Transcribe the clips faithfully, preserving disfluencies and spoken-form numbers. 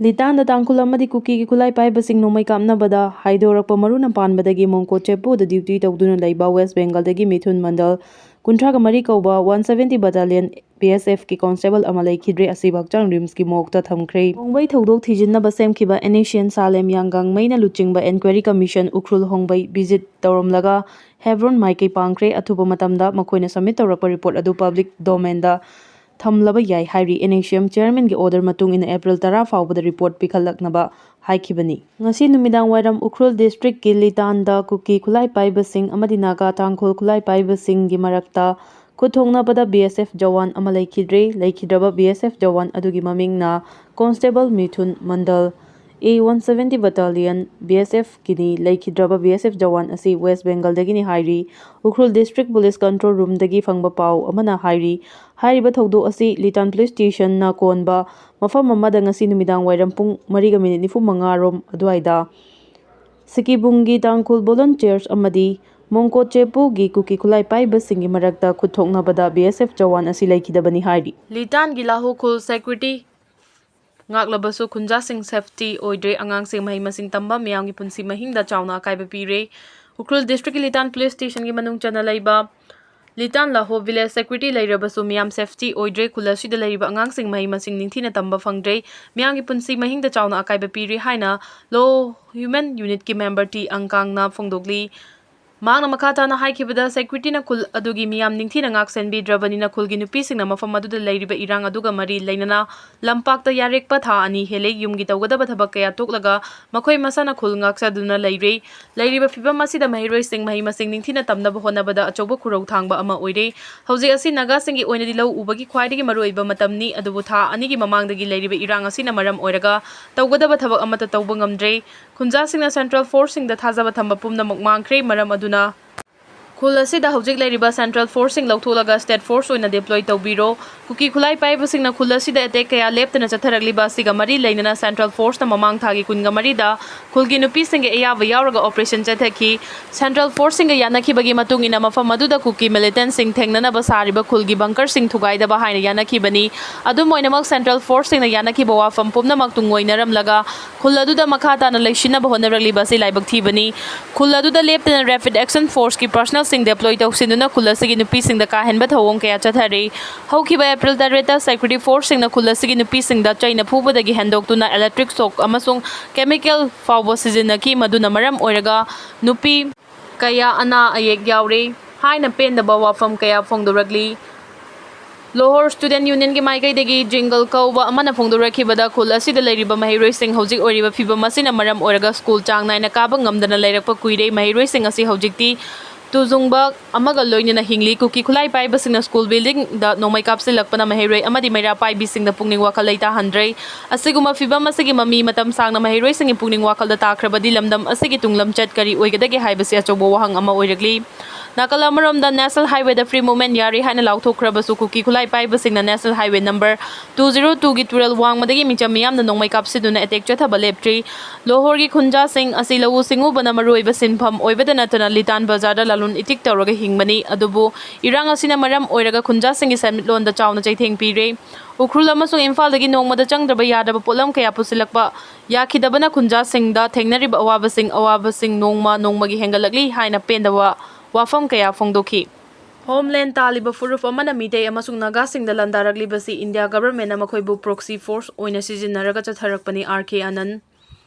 ꯂꯤꯇꯥꯟꯗ ꯇꯥꯡꯈꯨꯜ ꯑꯃꯗꯤ ꯀꯨꯀꯤꯒꯤ ꯈꯨꯠꯂꯥꯏ ꯄꯥꯏꯕꯁꯤꯡ ꯅꯣꯡꯃꯩ ꯀꯥꯞꯅꯕꯗ ꯍꯥꯏꯗꯣꯔꯛꯄ ꯃꯔꯨꯅ ꯄꯥꯟꯕꯗꯒꯤ ꯃꯣꯡꯀꯣꯠ ꯆꯦꯄꯨꯗ ꯗ꯭ꯌꯨꯇꯤ ꯇꯧꯗꯨꯅ ꯂꯩꯕ ꯋꯦꯁ ꯕꯦꯡꯒꯜꯗꯒꯤ ꯃꯤꯊꯨꯟ ꯃꯟꯗꯜ ꯀꯨꯟꯊ꯭ꯔꯥꯒ ꯃꯔꯤ ꯀꯧꯕ ꯋꯥꯟ ꯁꯕꯦꯟꯇꯤ ꯕꯇꯥꯂꯤꯌꯟ ꯕꯤ ꯑꯦꯁ ꯑꯦꯐꯀꯤ ꯀꯣꯟꯁꯇꯦꯕꯜ ꯑꯃ ꯂꯩꯈꯤꯗ꯭ꯔꯦ꯫ ꯑꯁꯤꯕꯨ ꯍꯛꯆꯥꯡ ꯔꯤꯝꯁꯀꯤ ꯃꯣꯔꯒꯇ ꯊꯝꯈ꯭ꯔꯦ꯫ ꯍꯣꯡꯕꯩ ꯊꯧꯗꯣꯛ ꯊꯤꯖꯤꯟꯅꯕ ꯁꯦꯝꯈꯤꯕ ꯑꯦꯟ ꯑꯦꯁ ꯁꯤ ꯑꯦꯟ ꯁꯥꯂꯦꯝ ꯌꯥꯡꯒꯪꯃꯩꯅ ꯂꯨꯆꯤꯡꯕ ꯏꯟꯀ꯭ꯋꯥꯏꯔꯤ ꯀꯃꯤꯁꯟ ꯎꯈ꯭ꯔꯨꯜ ꯍꯣꯡꯕꯩ ꯚꯤꯖꯤꯠ ꯇꯧꯔꯝꯂꯒ ꯍꯦꯕ꯭ꯔꯣꯟ ꯃꯥꯏꯀꯩ ꯄꯥꯡꯈ꯭ꯔꯦ꯫ ꯑꯊꯨꯕ ꯃꯇꯝꯗ ꯃꯈꯣꯏꯅ ꯁꯕꯃꯤꯠ ꯇꯧꯔꯛꯄ ꯔꯤꯄꯣꯔꯠ ꯑꯗꯨ ꯄꯕ꯭ꯂꯤꯛ ꯗꯣꯃꯦꯟꯗ ꯊꯝꯂꯕ ꯌꯥꯏ ꯍꯥꯏꯔꯤ꯫ And S C and ꯆꯤꯌꯔꯃꯦꯟꯒꯤ order ꯃꯇꯨꯡ ꯏꯟꯅ ꯑꯦꯄ꯭ꯔꯤꯜ ꯇꯔꯥ ꯐꯥꯎꯕꯗ ꯔꯤꯄꯣꯔꯠ ꯄꯤꯈꯠꯂꯛꯅꯕ ꯍꯥꯏꯈꯤꯕꯅꯤ꯫ ꯉꯁꯤ ꯅꯨꯃꯤꯗꯥꯡ ꯋꯥꯏꯔꯝ ꯎꯈ꯭ꯔꯨꯜ ꯗꯤꯁꯇ꯭ꯔꯤꯛꯀꯤ ꯂꯤꯇꯥꯟꯗ ꯀꯨꯀꯤ ꯈꯨꯠꯂꯥꯏ ꯄꯥꯏꯕꯁꯤꯡ ꯑꯃꯗꯤ ꯅꯥꯒꯥ ꯇꯥꯡꯈꯨꯜ ꯈꯨꯠꯂꯥꯏ ꯄꯥꯏꯕꯁꯤꯡꯒꯤ ꯃꯔꯛꯇ ꯈꯨꯠ ꯊꯣꯛꯅꯕꯗ ꯕꯤ ꯑꯦꯁ ꯑꯦꯐ ꯖꯋꯥꯟ ꯑꯃ ꯂꯩꯈꯤꯗ꯭ꯔꯦ꯫ ꯂꯩꯈꯤꯗ꯭ꯔꯕ ꯕꯤ ꯑꯦꯁ ꯑꯦꯐ ꯖꯋꯥꯟ ꯑꯗꯨꯒꯤ ꯃꯃꯤꯡꯅ ꯀꯣꯟꯁꯇꯦꯕꯜ ꯃꯤꯊꯨꯟ ꯃꯟꯗꯜ, ꯑꯦ ꯋꯥꯟ ꯁꯕꯦꯟꯇꯤ ꯕꯇꯥꯂꯤꯌꯟ, ꯕꯤ ꯑꯦꯁ ꯑꯦꯐꯀꯤꯅꯤ꯫ ꯂꯩꯈꯤꯗ꯭ꯔꯕ ꯕꯤ ꯑꯦꯁ ꯑꯦꯐ ꯖꯋꯥꯟ ꯑꯁꯤ ꯋꯦꯁ ꯕꯦꯡꯒꯜꯗꯒꯤꯅꯤ ꯍꯥꯏꯔꯤ꯫ ꯎꯈ꯭ꯔꯨꯜ ꯗꯤꯁꯇ꯭ꯔꯤꯛ ꯄꯨꯂꯤꯁ ꯀꯟꯇ꯭ꯔꯣꯜ ꯔꯨꯝꯗꯒꯤ ꯐꯪꯕ ꯄꯥꯎ ꯑꯃꯅ ꯍꯥꯏꯔꯤ꯫ ꯍꯥꯏꯔꯤꯕ ꯊꯧꯗꯣꯛ ꯑꯁꯤ ꯂꯤꯇꯥꯟ ꯄꯨꯂꯤꯁ ꯁ꯭ꯇꯦꯁꯟꯅ ꯀꯣꯟꯕ ꯃꯐꯝ ꯑꯃꯗ ꯉꯁꯤ ꯅꯨꯃꯤꯗꯥꯡ ꯋꯥꯏꯔꯝ ꯄꯨꯡ ꯃꯔꯤꯒ ꯃꯤꯅꯤꯠ ꯅꯤꯐꯨ ꯃꯉꯥ ꯔꯣꯝ ꯑꯗꯨꯋꯥꯏꯗ ꯁꯤꯀꯤꯕꯨꯡꯒꯤ ꯇꯥꯡꯈꯨꯜ ꯚꯣꯂꯨꯟꯇꯤꯌꯔꯁ ꯑꯃꯗꯤ ꯃꯣꯡꯀꯣꯠ ꯆꯦꯄꯨꯒꯤ ꯀꯨꯀꯤ ꯈꯨꯠꯂꯥꯏ ꯄꯥꯏꯕꯁꯤꯡꯒꯤ ꯃꯔꯛꯇ ꯈꯨꯠ ꯊꯣꯛꯅꯕꯗ ꯕꯤ ꯑꯦꯁ ꯑꯦꯐ ꯖꯋꯥꯟ ꯑꯁꯤ ꯂꯩꯈꯤꯗꯕꯅꯤ ꯍꯥꯏꯔꯤ꯫ ꯂꯤꯇꯥꯟꯒꯤ ꯂꯥꯍꯣ ꯈꯨꯜ ꯁꯦꯀ꯭ꯌꯨꯔꯤꯇꯤ ꯉꯥꯛꯂꯕꯁꯨ ꯈꯨꯟꯖꯥꯁꯤꯡ ꯁꯦꯐꯇꯤ ꯑꯣꯏꯗ꯭ꯔꯦ꯫ ꯑꯉꯥꯡꯁꯤꯡ ꯃꯍꯩ ꯃꯁꯤꯡ ꯇꯝꯕ ꯃꯤꯌꯥꯝꯒꯤ ꯄꯨꯟꯁꯤ ꯃꯍꯤꯡꯗ ꯆꯥꯎꯅ ꯑꯀꯥꯏꯕ ꯄꯤꯔꯦ꯫ ꯎꯈ꯭ꯔꯨꯜ ꯗꯤꯁꯇ꯭ꯔꯤꯛꯀꯤ ꯂꯤꯇꯥꯟ ꯄꯨꯂꯤꯁ ꯁ꯭ꯇꯦꯁꯟꯒꯤ ꯃꯅꯨꯡ ꯆꯟꯅ ꯂꯩꯕ ꯂꯤꯇꯥꯟ ꯂꯥꯍꯣ ꯚꯤꯂꯦꯖ ꯁꯦꯀ꯭ꯌꯨꯔꯤꯇꯤ ꯂꯩꯔꯕꯁꯨ ꯃꯤꯌꯥꯝ ꯁꯦꯐꯇꯤ ꯑꯣꯏꯗ꯭ꯔꯦ꯫ ꯈꯨꯜ ꯑꯁꯤꯗ ꯂꯩꯔꯤꯕ ꯑꯉꯥꯡꯁꯤꯡ ꯃꯍꯩ ꯃꯁꯤꯡ ꯅꯤꯡꯊꯤꯅ ꯇꯝꯕ ꯐꯪꯗ꯭ꯔꯦ꯫ ꯃꯤꯌꯥꯝꯒꯤ ꯄꯨꯟꯁꯤ ꯃꯍꯤꯡꯗ ꯆꯥꯎꯅ ꯑꯀꯥꯏꯕ ꯄꯤꯔꯦ ꯍꯥꯏꯅ ꯂꯣ ꯍ꯭ꯌꯨꯃꯦꯟ ꯌꯨꯅꯤꯠꯀꯤ ꯃꯦꯝꯕꯔ ꯇꯤ ꯑꯪꯀꯥꯡꯅ ꯐꯣꯡꯗꯣꯛꯂꯤ꯫ ꯃꯍꯥꯛꯅ ꯃꯈꯥ ꯇꯥꯅ ꯍꯥꯏꯈꯤꯕꯗ, ꯁꯦꯀ꯭ꯌꯨꯔꯤꯇꯤꯅ ꯈꯨꯜ ꯑꯗꯨꯒꯤ ꯃꯤꯌꯥꯝ ꯅꯤꯡꯊꯤꯅ ꯉꯥꯛꯁꯦꯟꯕꯤꯗ꯭ꯔꯕꯅꯤꯅ ꯈꯨꯜꯒꯤ ꯅꯨꯄꯤꯁꯤꯡꯅ ꯃꯐꯝ ꯑꯗꯨꯗ ꯂꯩꯔꯤꯕ ꯏꯔꯥꯡ ꯑꯗꯨꯒ ꯃꯔꯤ ꯂꯩꯅꯅ ꯂꯝꯄꯥꯛꯇ ꯌꯥꯔꯦꯛꯄ ꯊꯥ ꯑꯅꯤ ꯍꯦꯜꯂꯦ꯫ ꯌꯨꯝꯒꯤ ꯇꯧꯒꯗꯕ ꯊꯕꯛ ꯀꯌꯥ ꯇꯣꯛꯂꯒ ꯃꯈꯣꯏ ꯃꯁꯥꯅ ꯈꯨꯜ ꯉꯥꯛꯆꯗꯨꯅ ꯂꯩꯔꯦ꯫ ꯂꯩꯔꯤꯕ ꯐꯤꯚꯝ ꯑꯁꯤꯗ ꯃꯍꯩꯔꯣꯏꯁꯤꯡ ꯃꯍꯩ ꯃꯁꯤꯡ ꯅꯤꯡꯊꯤꯅ ꯇꯝꯅꯕ ꯍꯣꯠꯅꯕꯗ ꯑꯆꯧꯕ ꯈꯨꯔꯧ ꯊꯥꯡꯕ ꯑꯃ ꯑꯣꯏꯔꯦ꯫ ꯍꯧꯖꯤꯛ ꯑꯁꯤ ꯅꯥꯒꯥꯁꯤꯡꯒꯤ ꯑꯣꯏꯅꯗꯤ ꯂꯧ ꯎꯕꯒꯤ ꯈ꯭ꯋꯥꯏꯗꯒꯤ ꯃꯔꯨꯑꯣꯏꯕ ꯃꯇꯝꯅꯤ, ꯑꯗꯨꯕꯨ ꯊꯥ ꯑꯅꯤꯒꯤ ꯃꯃꯥꯡꯗꯒꯤ ꯂꯩꯔꯤꯕ ꯏꯔꯥꯡ ꯑꯁꯤꯅ ꯃꯔꯝ ꯑꯣꯏꯔꯒ ꯇꯧꯒꯗꯕ ꯊꯕꯛ ꯑꯃꯠꯇ ꯇꯧꯕ ꯉꯝꯗ꯭ꯔꯦ꯫ ꯈꯨꯟꯖꯥꯁꯤꯡꯅ ꯁꯦꯟꯇ꯭ꯔꯦꯜ ꯐꯣꯔꯁꯁꯤꯡꯗ ꯊꯥꯖꯕ ꯊꯝꯕ ꯄꯨꯝꯅꯃꯛ ꯃꯥꯡꯈ꯭ꯔꯦ꯫ ꯃꯔꯝ ꯑꯗꯨꯅ ꯈꯨꯜ ꯑꯁꯤꯗ ꯍꯧꯖꯤꯛ ꯂꯩꯔꯤꯕ ꯁꯦꯟꯇ꯭ꯔꯦꯜ ꯐꯣꯔꯁꯁꯤꯡ ꯂꯧꯊꯣꯛꯂꯒ ꯁ꯭ꯇꯦꯠ ꯐꯣꯔꯁ ꯑꯣꯏꯅ ꯗꯤꯄ꯭ꯂꯣꯏ ꯇꯧꯕꯤꯔꯣ꯫ ꯀꯨꯀꯤ ꯈꯨꯠꯂꯥꯏ ꯄꯥꯏꯕꯁꯤꯡꯅ ꯈꯨꯜ ꯑꯁꯤꯗ ꯑꯦꯇꯦꯛ ꯀꯌꯥ ꯂꯦꯞꯇꯅ ꯆꯠꯊꯔꯛꯂꯤꯕ ꯑꯁꯤꯒ ꯃꯔꯤ ꯂꯩꯅꯅ ꯁꯦꯟꯇ꯭ꯔꯦꯜ ꯐꯣꯔꯁꯅ ꯃꯃꯥꯡ ꯊꯥꯒꯤ ꯀꯨꯟꯒ ꯃꯔꯤꯗ ꯈꯨꯜꯒꯤ ꯅꯨꯄꯤꯁꯤꯡꯒꯤ ꯑꯌꯥꯕ ꯌꯥꯎꯔꯒ ꯑꯣꯄꯔꯦꯁꯟ ꯆꯠꯊꯈꯤ꯫ ꯁꯦꯟꯇ꯭ꯔꯦꯜ ꯐꯣꯔꯁꯁꯤꯡꯒ ꯌꯥꯅꯈꯤꯕꯒꯤ ꯃꯇꯨꯡ ꯏꯟꯅ ꯃꯐꯝ ꯑꯗꯨꯗ ꯀꯨꯀꯤ ꯃꯤꯂꯤꯇꯦꯟꯠꯁꯤꯡ ꯊꯦꯡꯅꯅꯕ ꯁꯥꯔꯤꯕ ꯈꯨꯜꯒꯤ ꯕꯪꯀꯔꯁꯤꯡ ꯊꯨꯒꯥꯏꯗꯕ ꯍꯥꯏꯅ ꯌꯥꯅꯈꯤꯕꯅꯤ꯫ ꯑꯗꯨꯝ ꯑꯣꯏꯅꯃꯛ, ꯁꯦꯟꯇ꯭ꯔꯦꯜ ꯐꯣꯔꯁꯁꯤꯡꯅ ꯌꯥꯅꯈꯤꯕ ꯋꯥꯐꯝ ꯄꯨꯝꯅꯃꯛ ꯇꯨꯡꯑꯣꯏꯅꯔꯝꯂꯒ ꯈꯨꯜ ꯑꯗꯨꯗ ꯃꯈꯥ ꯇꯥꯅ ꯂꯩꯁꯤꯟꯅꯕ ꯍꯣꯠꯅꯔꯛꯂꯤꯕ ꯑꯁꯤ ꯂꯥꯏꯕꯛ ꯊꯤꯕꯅꯤ꯫ ꯈꯨꯜ ꯑꯗꯨꯗ ꯂꯦꯞꯇꯅ ꯔꯦꯄꯤꯗ ꯑꯦꯛꯁꯟ ꯐꯣꯔꯁꯀꯤ ꯄꯔꯁꯅꯦꯜꯁꯤꯡ ꯗꯤꯄ꯭ꯂꯣꯏ ꯇꯧꯁꯤꯟꯗꯨꯅ ꯈꯨꯜ ꯑꯁꯤꯒꯤ ꯅꯨꯄꯤꯁꯤꯡꯗ ꯀꯥꯍꯦꯟꯕ ꯊꯧꯑꯣꯡ ꯀꯌꯥ ꯆꯠꯊꯔꯤ꯫ ꯍꯧꯈꯤꯕ ꯑꯦꯄ꯭ꯔꯤꯜ ꯇꯔꯦꯠꯇ ꯁꯦꯀ꯭ꯌꯨꯔꯤꯇꯤ ꯐꯣꯔꯁꯁꯤꯡꯅ ꯈꯨꯜ ꯑꯁꯤꯒꯤ ꯅꯨꯄꯤꯁꯤꯡꯗ ꯆꯩꯅ ꯐꯨꯕꯗꯒꯤ ꯍꯦꯟꯗꯣꯛꯇꯨꯅ ꯏꯂꯦꯛꯇ꯭ꯔꯤꯛ ꯁꯣꯛ ꯑꯃꯁꯨꯡ ꯀꯦꯃꯤꯀꯦꯜ ꯐꯥꯎꯕ ꯁꯤꯖꯤꯟꯅꯈꯤ, ꯃꯗꯨꯅ ꯃꯔꯝ ꯑꯣꯏꯔꯒ ꯅꯨꯄꯤ ꯀꯌꯥ ꯑꯅꯥ ꯑꯌꯦꯛ ꯌꯥꯎꯔꯦ ꯍꯥꯏꯅ ꯄꯦꯟꯗꯕ ꯋꯥꯐꯝ ꯀꯌꯥ ꯐꯣꯡꯗꯣꯔꯛꯂꯤ꯫ ꯂꯣꯍꯣꯔ ꯁ꯭ꯇꯨꯗꯦꯟꯠ ꯌꯨꯅꯤꯌꯟꯒꯤ ꯃꯥꯏꯀꯩꯗꯒꯤ ꯖꯤꯡꯒꯜ ꯀꯧꯕ ꯑꯃꯅ ꯐꯣꯡꯗꯣꯔꯛꯈꯤꯕꯗ, ꯈꯨꯜ ꯑꯁꯤꯗ ꯂꯩꯔꯤꯕ ꯃꯍꯩꯔꯣꯏꯁꯤꯡ ꯍꯧꯖꯤꯛ ꯑꯣꯏꯔꯤꯕ ꯐꯤꯕꯝ ꯑꯁꯤꯅ ꯃꯔꯝ ꯑꯣꯏꯔꯒ ꯁ꯭ꯀꯨꯜ ꯆꯥꯡ ꯅꯥꯏꯅ ꯀꯥꯕ ꯉꯝꯗꯅ ꯂꯩꯔꯛꯄ ꯀꯨꯏꯔꯦ꯫ ꯃꯍꯩꯔꯣꯏꯁꯤꯡ ꯑꯁꯤ ꯍꯧꯖꯤꯛꯇꯤ ꯇꯨꯖꯨꯡꯕ ꯑꯃꯒ ꯂꯣꯏꯅꯅ ꯍꯤꯡꯂꯤ꯫ ꯀꯨꯀꯤ ꯈꯨꯠꯂꯥꯏ ꯄꯥꯏꯕꯁꯤꯡꯅ ꯁ꯭ꯀꯨꯜ ꯕꯤꯜꯗꯤꯡꯗ ꯅꯣꯡꯃꯩ ꯀꯥꯞꯁꯤꯜꯂꯛꯄꯅ ꯃꯍꯩꯔꯣꯏ ꯑꯃꯗꯤ ꯃꯩꯔꯥ ꯄꯥꯏꯕꯤꯁꯤꯡꯗ ꯄꯨꯛꯅꯤꯡ ꯋꯥꯈꯜ ꯂꯩꯇꯥꯍꯟꯗ꯭ꯔꯦ꯫ ꯑꯁꯤꯒꯨꯝꯕ ꯐꯤꯕꯝ ꯑꯁꯤꯒꯤ ꯃꯃꯤ ꯃꯇꯝ ꯁꯥꯡꯅ ꯃꯍꯩꯔꯣꯏꯁꯤꯡꯒꯤ ꯄꯨꯛꯅꯤꯡ ꯋꯥꯈꯜꯗ ꯇꯥꯈ꯭ꯔꯕꯗꯤ, ꯂꯝꯗꯝ ꯑꯁꯤꯒꯤ ꯇꯨꯡ ꯂꯝꯆꯠ ꯀꯔꯤ ꯑꯣꯏꯒꯗꯒꯦ ꯍꯥꯏꯕꯁꯤ ꯑꯆꯧꯕ ꯋꯥꯍꯪ ꯑꯃ ꯑꯣꯏꯔꯛꯂꯤ꯫ ꯅꯥꯀꯜ ꯑꯃꯔꯣꯝꯗ ꯅꯦꯁꯅꯦꯜ ꯍꯥꯏꯋꯦꯗ ꯐ꯭ꯔꯤ ꯃꯨꯚꯃꯦꯟꯠ ꯌꯥꯔꯤ ꯍꯥꯏꯅ ꯂꯥꯎꯊꯣꯛꯈ꯭ꯔꯕꯁꯨ, ꯀꯨꯀꯤ ꯈꯨꯠꯂꯥꯏ ꯄꯥꯏꯕꯁꯤꯡꯅ national highway number two zero ꯇꯨꯒꯤ ꯇꯨꯔꯦꯜ ꯋꯥꯡꯃꯗꯒꯤ ꯃꯤꯆꯝ ꯃꯤꯌꯥꯝꯅ ꯅꯣꯡꯃꯩ ꯀꯥꯞꯁꯤꯟꯗꯨꯅ ꯑꯦꯇꯦꯛ ꯆꯠꯊꯕ ꯂꯦꯞꯇ꯭ꯔꯤ꯫ ꯂꯣꯍꯣꯔꯒꯤ ꯈꯨꯟꯖꯥꯁꯤꯡ ꯑꯁꯤ ꯂꯧꯎ ꯁꯤꯡꯎꯕꯅ ꯃꯔꯨꯑꯣꯏꯕ ꯁꯤꯟꯐꯝ ꯑꯣꯏꯕꯗ ꯅꯠꯇꯅ, ꯂꯤꯇꯥꯟ ꯕꯖꯥꯔꯗ ꯂꯂꯣꯟ ꯏꯇꯤꯛ ꯇꯧꯔꯒ ꯍꯤꯡꯕꯅꯤ꯫ ꯑꯗꯨꯕꯨ ꯏꯔꯥꯡ ꯑꯁꯤꯅ ꯃꯔꯝ ꯑꯣꯏꯔꯒ ꯈꯨꯟꯖꯥꯁꯤꯡꯒꯤ ꯁꯦꯟꯃꯤꯠꯂꯣꯟꯗ ꯆꯥꯎꯅ ꯆꯩꯊꯦꯡ ꯄꯤꯔꯦ꯫ ꯎꯈ꯭ꯔꯨꯜ ꯑꯃꯁꯨꯡ ꯏꯝꯐꯥꯜꯗꯒꯤ ꯅꯣꯡꯃꯗ ꯆꯪꯗ꯭ꯔꯕ ꯌꯥꯗ꯭ꯔꯕ ꯄꯣꯠꯂꯝ ꯀꯌꯥ ꯄꯨꯁꯤꯜꯂꯛꯄ ꯌꯥꯈꯤꯗꯕꯅ ꯈꯨꯟꯖꯥꯁꯤꯡꯗ ꯊꯦꯡꯅꯔꯤꯕ ꯑꯋꯥꯕꯁꯤꯡ, ꯑꯋꯥꯕꯁꯤꯡ ꯅꯣꯡꯃ ꯅꯣꯡꯃꯒꯤ ꯍꯦꯟꯒꯠꯂꯛꯂꯤ ꯍꯥꯏꯅ ꯄꯦꯟꯗꯕ ꯋꯥꯐꯝ ꯀꯌꯥ ꯐꯣꯡꯗꯣꯛꯈꯤ꯫ ꯍꯣꯝꯂꯦꯟ ꯇꯥꯜꯂꯤꯕ ꯐꯨꯔꯨꯞ ꯑꯃꯅ ꯃꯤꯇꯩ ꯑꯃꯁꯨꯡ ꯅꯥꯒꯥꯁꯤꯡꯗ ꯂꯥꯟꯗꯥꯔꯛꯂꯤꯕꯁꯤ ꯏꯟꯗꯤꯌꯥ ꯒꯚꯔꯟꯃꯦꯟꯠꯅ ꯃꯈꯣꯏꯕꯨ ꯄ꯭ꯔꯣꯛꯁꯤ ꯐꯣꯔꯁ ꯑꯣꯏꯅ ꯁꯤꯖꯤꯟꯅꯔꯒ ꯆꯠꯊꯔꯛꯄꯅꯤ, ꯑꯥꯔ ꯀꯦ ꯑꯅꯟ꯫